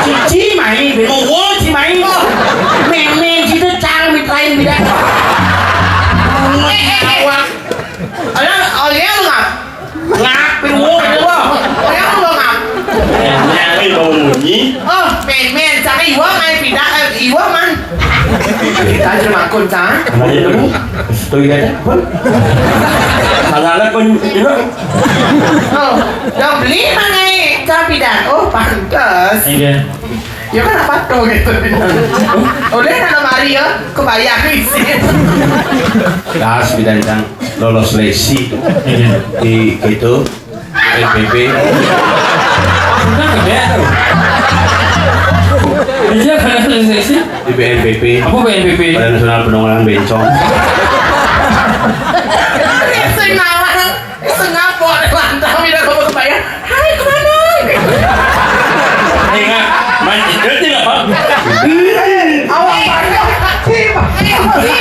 Cici main, ben umur ci main. Memeng ci tuh cang mit lain beda. Umur awak. Ayo, oh iya lu ngap. Ngap, ben umur, ben umur. Ayo lu ngap. Nyari bau munyi. Oh, men, men, cari iwa main pindah, eh, iwa man. Kita aja makun, cang. Mana itu? Tuh, iya, dah. Pun. Salah lah, pun. Iya. Oh, dah beli mana, eh? Cang pindah. Oh, pantas. Iya. Ya kan apa tuh gitu. Oleh dalam hari ya, kebayang isi. Das bidang cang lolos seleksi. Iya. Di itu. B N P B. Sudah kerja tuh. Kerja kan seleksi. Di B N P B. Apa B N P B? Badan Nasional Penanggulangan Bencong. Sing nawar, sing ngapok, mantap, udah kamu kebayang. Hai, kemana? Ingat, main itu tidak apa? Awas, Pak. Cip. Cip. Cip.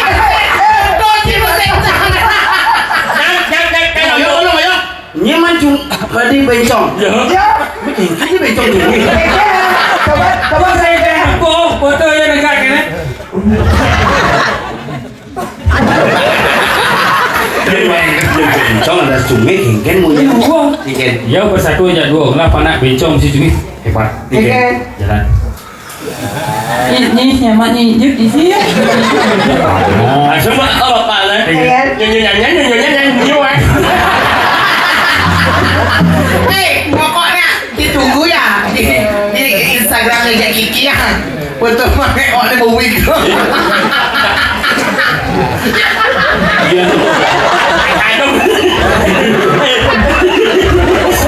Jangan, jangan, jangan, jangan. Ayo, ayo, ayo. Nyeman cung, tadi bencong. Ya. Ya. Bikin aja bencong dulu. Coba, coba saya deh. Oh, foto ya negak ini. Bencong ada sungai kengken mau. Iya, gua. Kengken. Ya, bersatu aja dua. Kenapa nak bencong si sungai? Hebat. Kengken. Jalan. Nih, nih, nyaman nih, Juk, di sini. Ah, coba kalau Pak, lah. Iya. Nyanyi, nyanyi, nyanyi, nyanyi, nyanyi, nyanyi, wah. Hei, pokoknya ditunggu ya di, di Instagramnya Jack Kiki ya. Foto pakai, oh, ada bau wig. Iya. Aduh.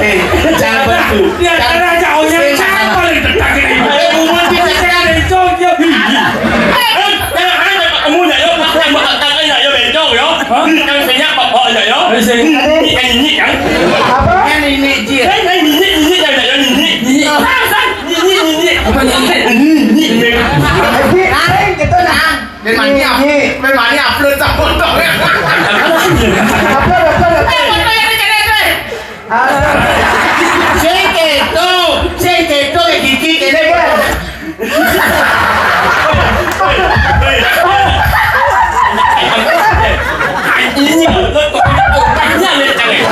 Eh, jangan bantu. Dia ada aja, oh, yang paling dekat ini. Eh, bunga di dekat. Bencong, dia. Eh, jangan, kamu ya, yo, yang bakal kakak ya, yo, bencong, yo. Hah? Yang senyap, apa, ya, yo. Ini sih. Ini, ini, ini, kan? Apa? Ini, ini, Jir. Eh, ini, ini, ini, ya, ya, ini. Ini. Sang, sang. Ini, ini, ini. Apa ini? Ini, ini, ini. Nah, kita, nah. Ben mani up-, ben mani upload tak foto. Upload, upload, upload. Eh, foto yang kecil itu, eh. Ah. Sing keto, sing keto ya gigi kene, Bang. Ini, lo kok banyak nih, Cang, ya?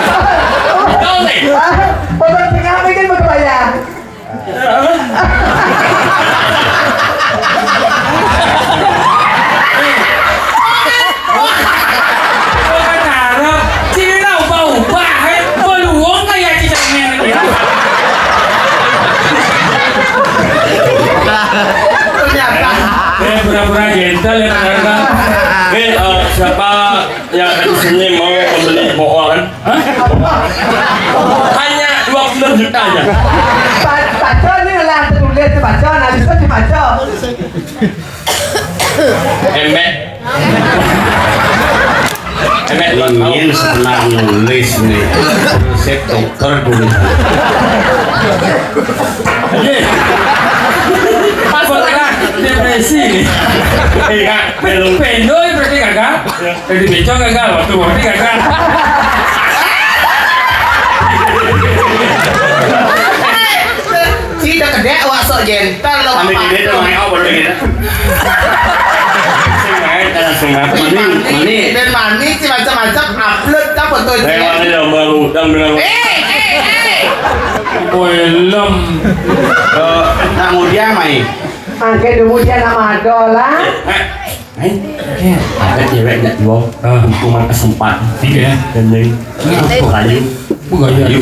Tahu nih? Ah, foto tengah mungkin betul ya. Cina ubah-ubah, eh. Beluong kayak cicak merah, ya. Ternyata. Eh, pura-pura gentle ya, ternyata. Eh, eh, siapa yang di sini mau membeli bohongan? Hah? Hanya dua puluh juta aja. Pa-, pacar ni lah tertulis tu pacar, nak disebut si pacar. Embek. Embek, ingin senang nulis nih. Resep dokter dulu. Iya. Pas pernah depresi nih. Iya, belum. Pendo berarti kagak? Iya. Jadi bencong kagak? Waktu waktu kagak? Si udah gede, wah, sok gentle lo. Ambil gede tuh, main apa lagi? Sing main, eh, sing main. Mani, mani. Dan mani, si macam-macam, upload, kan, foto. Eh, mani dong, baru, dan bilang. Eh, eh, eh. Welem. Eh, nak mudiang, Mai. Angke dulu dia nama ado lah. Eh, eh, ada cewek nak dua. Ah. Untung mah kesempat. Iya. Dan lain. Iya. Rayu. Bukan rayu.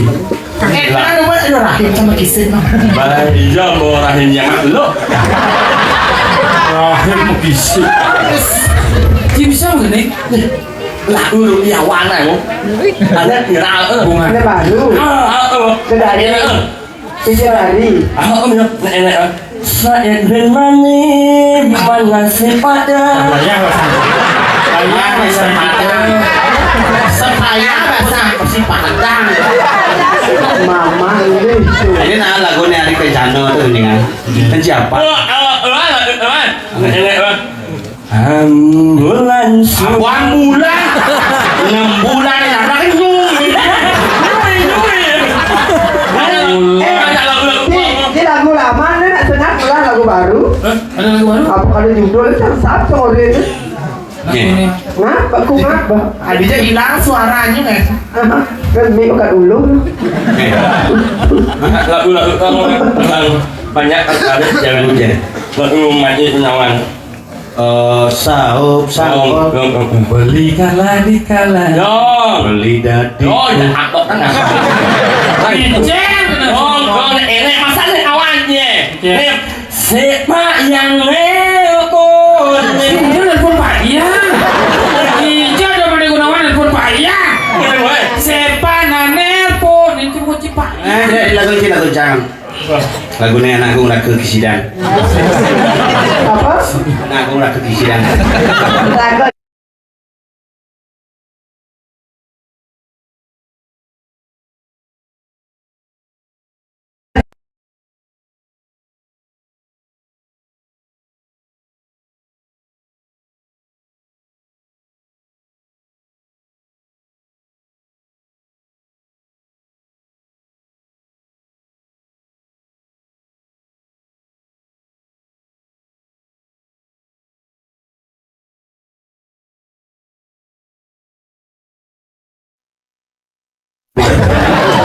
Eh, kan ada buat ada rahim sama kisah mah. Baik, iya, bawa rahimnya mak lo. Rahim mau kisah. Dia bisa mana? Lah, urung liawan aku. Ada viral, eh. Bunga. Ini baru. Ah, ah, ah. Sudah ada. Eh. Tiga hari. Ah, ah, ya. Enak, enak, ah. Said bin Mani, mana si Padang? Apa ya, Mas? Apa ya, Mas? Supaya bahasa si Padang. Mama ini tuh. Ini nah lagunya Ari Kencana tuh, ini kan. Kan siapa? Oh, oh, oh, oh, oh. Enak, enak, ah. Ambulan su- Apa ambulan? Enam bulan anak nyuri. Nyuri, nyuri. Ada, eh, ada lagu-lagu di, apa? Di lagu lama, ini nak sengat pulang lagu baru. Hah? Ada lagu baru? Apa kalau judul itu yang satu orang itu? Oke. Ngapa? Aku ngapa? Adanya hilang suaranya, kan? Aha, kan mi bukan dulu. Oke. Lagu-lagu kamu kan terlalu banyak tertarik, jangan hujan. Lagu Mati Menawan. Eh, saup, saup. Dong, dong, dong, dong. Beli kala di kala. Dong. Beli dadi. Dong, ya, aku kan apa? Licin. Dong, dong, enek masa nih kawannya. Iya. Nih, si Pak yang nelpon. Iya, nelpon Pak Iya. Iya, ada mana gunawan nelpon Pak Iya. Iya, weh. Siapa nang nelpon? Itu kunci Pak Iya. Eh, lagu ini, lagu jangan. Lagunya anakku ngeraku kisidan. Apa? Anakku ngeraku kisidan. Lagu.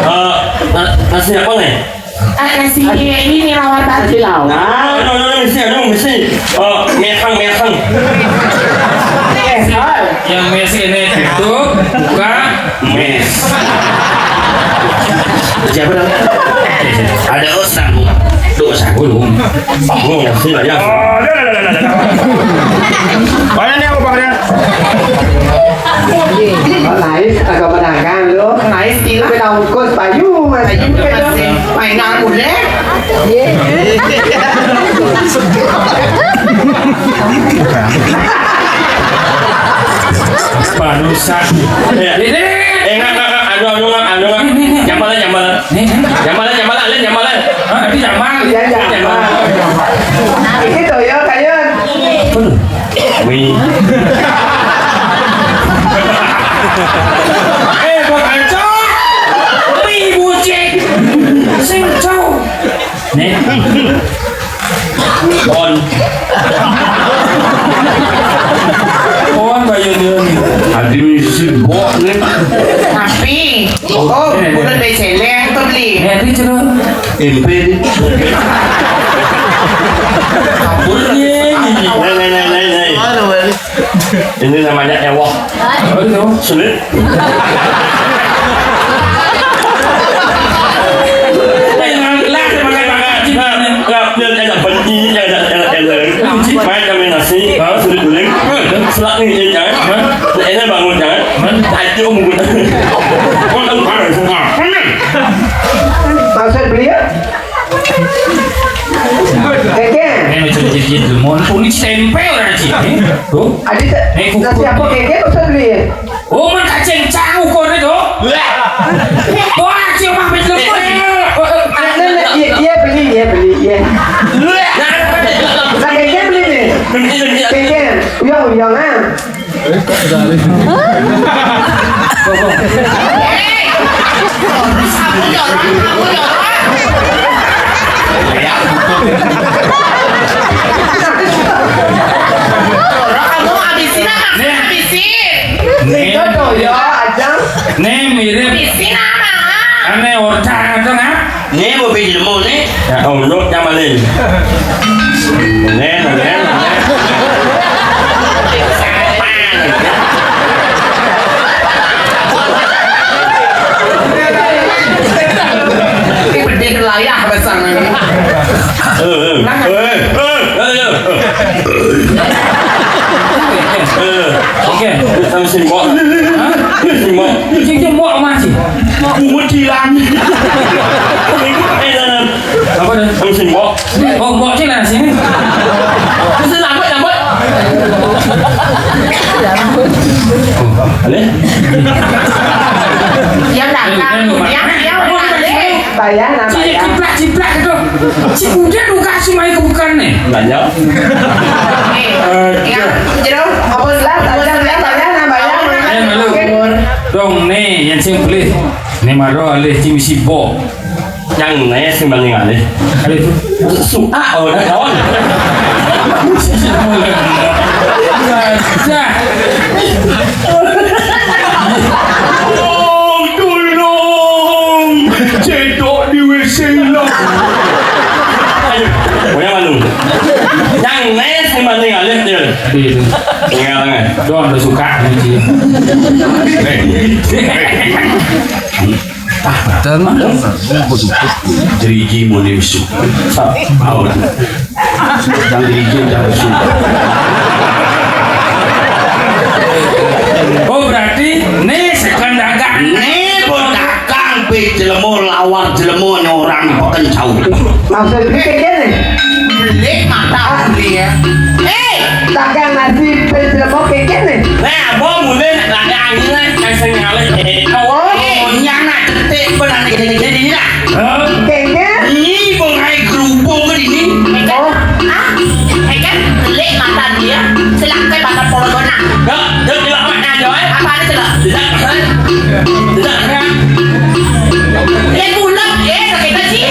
Eh, na-, nasi apa nih? Eh, nasi ini nih, lawar batu. Nasi lawar. Aduh, aduh, aduh, misi, aduh, misi. Eh, mesang, mesang. Mesang. Yang mes ini tutup, buka. Mes. Siapa dong? Ada usang. Tuh, usang. Oh, nasi lah ya. Mana nih, Bang? Oh, nice, agak menangkan lo. Nice, gila. Kena ongkos payu, Mas. Payu, Mas. Main nang boleh. Panusan. Iya. Ini. Eh, enggak, enggak, enggak. Aduh, aduh, enggak, aduh, enggak. Nyambalan, nyambalan. Nih, nih. Nyambalan, nyambalan, Len, nyambalan. Ah, ini nyambal. Iya, nyambal. Ini toyo kayu. Aduh. Wih. Eh, Bang Anco. Wih, bucin. Sing, cau. Nih. On. On, kayu dia nih. Adi misi bok nih. Tapi, oh, bukan beceleng tuh, beli. Eh, ini coba. Empe nih. Kabur nih. Nih, nih, nih, nih, nih. Ini namanya ewok. Apa itu? Sulit. Lah, makan, makan. Nah, nah, nah, nah, nah, nah, nah, nah. Main kami nasi, sulit guling. Selak nih, jangan. Nah, ini bangun, jangan. Ayo, bangun. Maksud beliau? Keke. Ini macam jijik lemon. Ini tempe orang cik. Tuh. Adi, nasi apa keke maksud beliau? Oh, man kacang cang ukur itu. Wah, cik mah betul. Nah, nah, nah, iya, iya, beli, iya, beli, iya. Nah, keke beli nih. Keke, uyang, uyang, ah. Nih, nih, mirip. Ané otak to, Ngap? Né, mau beli lemu né. Ya, oh, nduk nyamalin. Né, né, né. Ini pedih layah pasang. Eh, eh, eh, eh, eh. Eh, oke. Sama si Mbok. Hah? Si Mbok. Sing si Mbok masih. Bungut hilang. Eh, eh, eh. Apa dah? Sama si Mbok. Oh, Mbok sih lah sini. Terus nyambut, nyambut. Alih? Yang datang, yang, yang datang. Bayar, nah, bayar. Ciplak, ciplak gitu. Si Bunda duka si mai kebukan nih. Banyak. Eh, ya, jero, apa lah, tajam lah, bayar, nah, bayar, nah. Eh, malu. Dong, nih, yang sing beli. Nih, maro alih, cing si Mbok. Yang né sing paling alih. Alih itu. Suka, oh, dah, kawan. Gajah. Tolong, tolong. Cedok di W C lah. Ayo, pokoknya malu. Yang né sing paling alih, dia. Iya. Tinggal, kan? Doang udah suka, gitu. Eh, eh. Jeriji muni misu. Aur. Yang jeriji jangan misu. Oh, berarti né sekan dagang. Né pedagang, pe jelema, lawar jelema, orang peken jauh. Maksudnya kayak gini. Beli mata beli ya. Eh, dagang nasi pe jelema kayak gini. Nah, abang mulai nak dagang ini kan saya ngalih. Eh, oh, nyana cetek pun anak jadi-jadi lah. Hah? Kengke? Ni pengai kerubung ke ini? Oh. Ah, eh kan, lek mata dia, selakai bakal polo bona. Dah, dah, dah, mak nak jawab. Apa ada celak? Dah, dah, dah. Dia pulang, eh, sakit hati.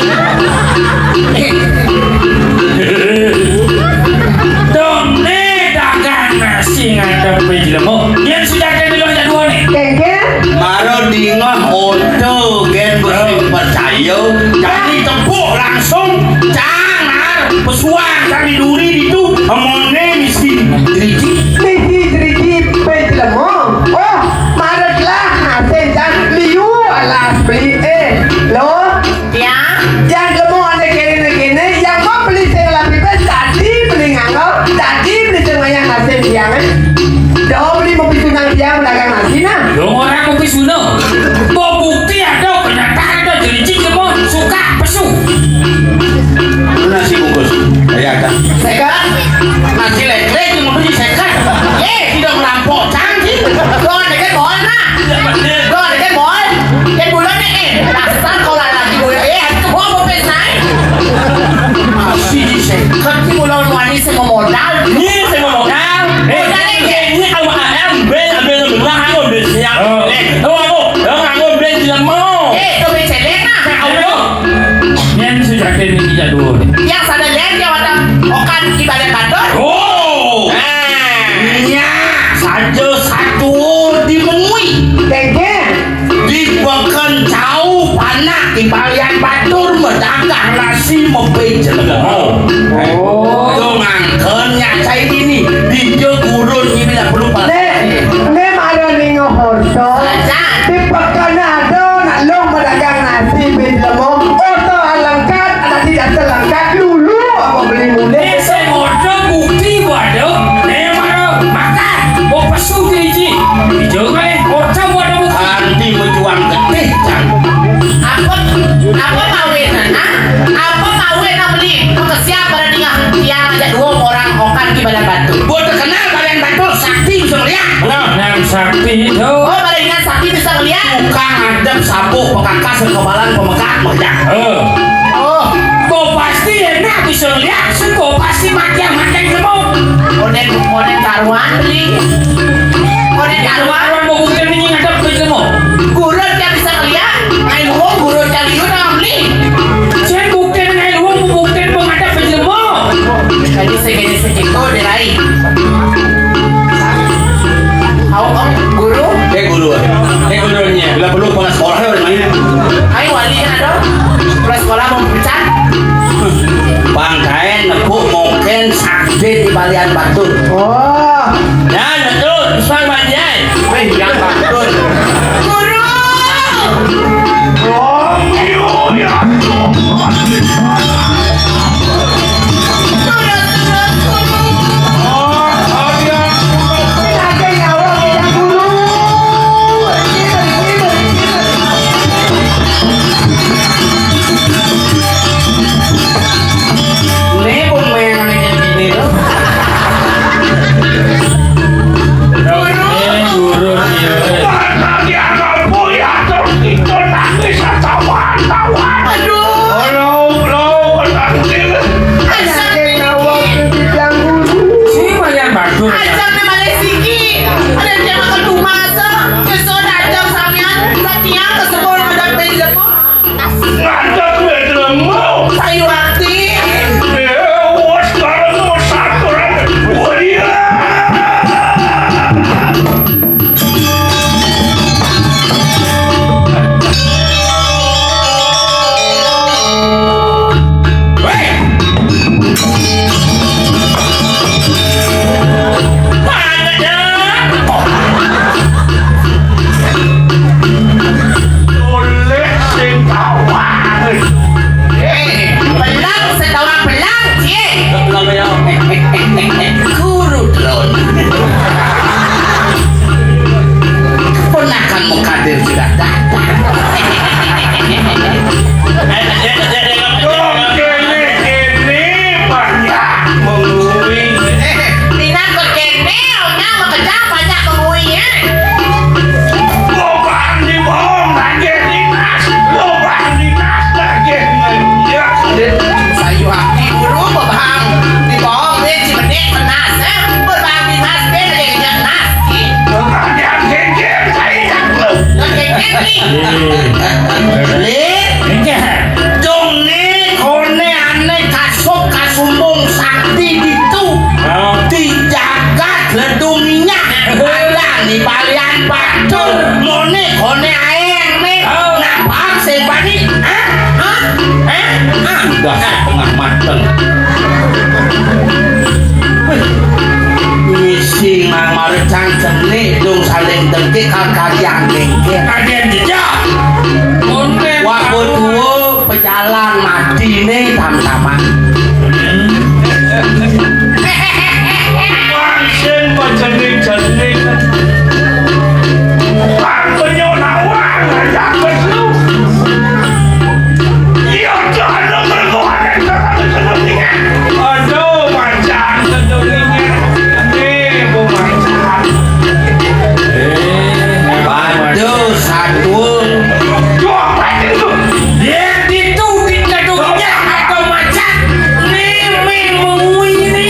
Dong, ni dagang nasi ngadep jelema. Dia sudah ada dulu ada dua ni. Kengke? Maro dingeh oto gen mesti percaya, jadi tepuk langsung, cang, nar, pesuang kami duri ditu, emone mesti jeriji. Mesti jeriji pe jelema. Oh, maro lah, nah, sen cang liu alas beli, eh, lo. Ya. Yang jelema ane kene-kene, yang mau beli sing lapi pe, jadi beli nganggo, jadi beli sing wayang nasi siang, eh. Dah beli mau pisunang siang, dagang nasi, nah. Lo orang mau pisunang. Mau bukti ada, kenyataan ada, jeriji jelema, suka, pesu. Nasi bungkus. Ya, kan. Sekat. Nasi leklek, mau beli sekat. Eh, tidak merampok, cantik. Lo ada kan, boy, nah. Lo ada kan, boy. Yang bulan ni, eh, dasar kau lelaki boy. Eh, aku mau apa, say? Masih di sekat ni, bulan wani semua modal. Ni semua modal. Eh, modal ni, eh, ni awak ayam, ben, ben, ben, ben, ben, siap. Oh. Eh, tahu aku? Tahu aku, ben, jelema. Eh, tu ben celeng, nah. Nah, Allah. Nyen sujatin ni jadul. Yang sada len dia wadah okan ibadat batur. Oh. Nah. Nya saja satu dimenui. Kengke. Di peken jauh panak di balian batur medagang nasi mebe jelema. Oh. Dongangken nya cai dini. Di dia gurun ni bila perlu. Nek, nek ada ninga horta. Aja. Di peken ada nak long medagang nasi mebe jelema. Horta alangkat, ada tidak terlangkat dulu apa beli mulai. Nek saya order bukti waduh. Nek mana makan. Mau pesu biji. Hijau kali. Order waduh bukti. Anti berjuang getih, Cang. Apa, apa mawin, nah? Apa mawin nak beli? Kesiap pada tinggal. Yang aja dua orang okan di badan batu. Buat terkenal badan batu, sakti bisa melihat. Benar. Yang sakti itu. Oh, pada ingat sakti bisa melihat. Tukang ngadep sapu pekakas kebalan pemekat melihat. Eh. Oh. Kau pasti enak bisa melihat. Suko pasti mati yang mati semua. Oden, oden karuan beli. Oden karuan. Karuan mau bukti ini ngadep beli semua. Gurun dia bisa ngeliat, ngai luwung gurun dia liur nang beli. Saya bukti ngai luwung, bukti mau ngadep beli semua. Jadi segini segitu dia lain. Tahu, Om? Guru? Eh, guru. Eh, gurunya. Bila perlu kepala sekolah ya, udah main. Ayo, Lé, dongé koné ané kasup kasumbung sakti ditu. Oh. Di jagat Ledung Minyak. Ada di balian batur. Moné koné aéng né. Oh. Napak sing bani? Hah? Hah? Hah? Ah. Udah setengah mateng. Misi ngamar cang cenik dong saling dengki kakarian dengki. Kadian jejak. Waktu tua pejalan mati nih tam-taman. Wangsin majenik-jenik. Bang penyo nawang, aja besu. Iya, jangan berbuat. Aduh, macan ketulingan. Nih, Bu Macan. Waduh, satu. Dompet itu. Dia itu di kedunya atau macan. Nih, ming mengui ini.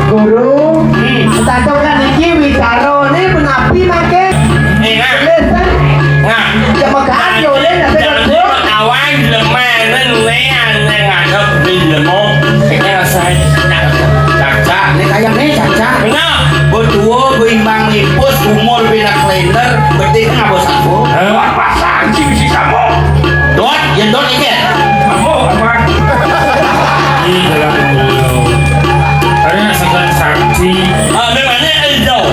Guru, hmm. Tatokan iki wicara ne penapi make. Eh, nah. Listen. Nah. Cemekan yo ne, tapi jangan kan, lupa kawan, lemenan, ne, ngadep, di lemo. Ini rasanya. Caca, ini kayak nih, Caca. Benar. Berdua, berimbang, mipus, umur, bina kalender, berarti kan nggak bos aku. Hah? Apa saksi si kamu? Dot, ya dot iki. Kamu apa? Ih, dalam dulu. Karena segan saksi. Ah, memangnya enjau.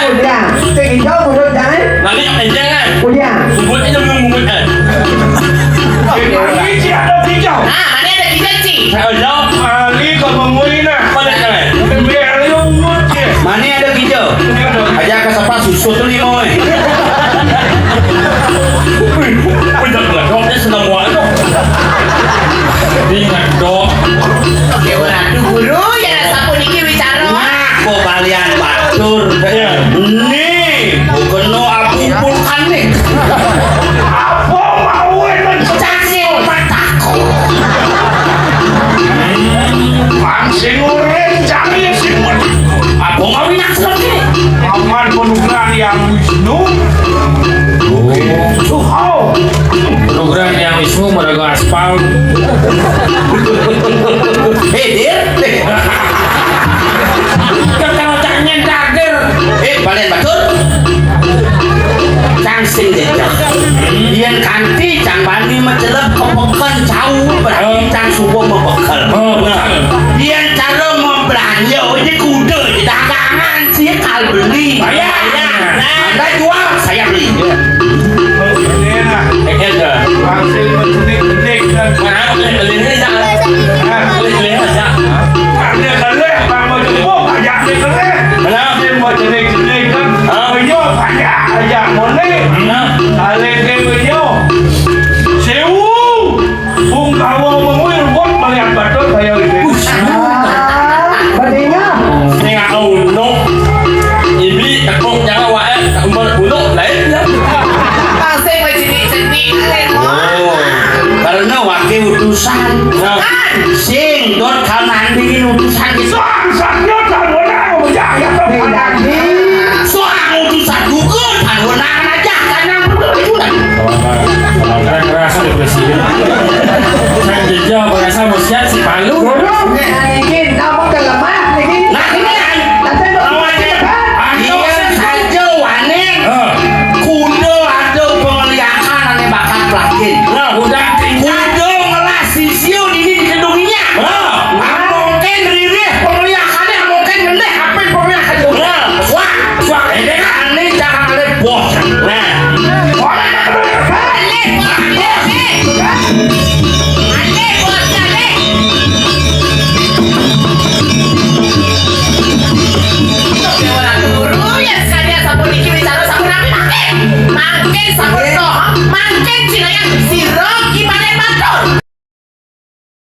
Udah, sing enjau menurut jangan. Nanti enjau kan? Udah. Buat aja belum buat kan? Ini ada hijau. Nah, mana ada hijau sih? Enjau. Mari ke mengui nah. Mana kan? Biar lu buat ya. Mana ada hijau? Aja ke sapa susu tuh limo. Wih, banyak banget. Ini seneng banget, dong. Ini ngadok. Ya, waduh, guru, ya, sapu niki wicara. Nah, kok kalian batur? Ya. Nih, bukan no aku vulkanik. Apa mau itu? Cacing mataku. Mang sing urip, cari sing urip. Apa mau minyak selagi? Aman penugaran yang Wisnu. Oh. Program yang Wisnu maraga aspal. Eh, Dir. Kakak otaknya dagir. Eh, balen batur. Cang sing jejak. Yen kanti cang bani macelep kepeken cau, berarti cang subuh mebekel. Oh, benar. Yen cara mau belanja, ini kuda di dagangan. Sih kal beli. Bayar. Nah, Anda jual, saya beli. Iya. Ini nah. Eh, iya, iya. Hasil mencenik-cenik dan mana beli beli ini, Cak? Nah. Beli beli ini, Cak. Ada kelih, Bang, mau jemput, ajak dia kelih. Mana? Dia mau cenik-cenik kan. Hah? Beliau banyak, ajak monik. Mana? Saling ke beliau. Sewu. Bung Kawo mengui rumput melihat batur saya gitu. Ah, berarti nya. Sing aku unuk. Ibi tekuk nyawa wae, tak umur unuk lain ya. Sing wis cenik-cenik. Oh, karena wakil utusan. Nah. Sing dot kanan dingin utusan gitu. Sang, sang, yo, sang, ora, ora, ya, ya, ya.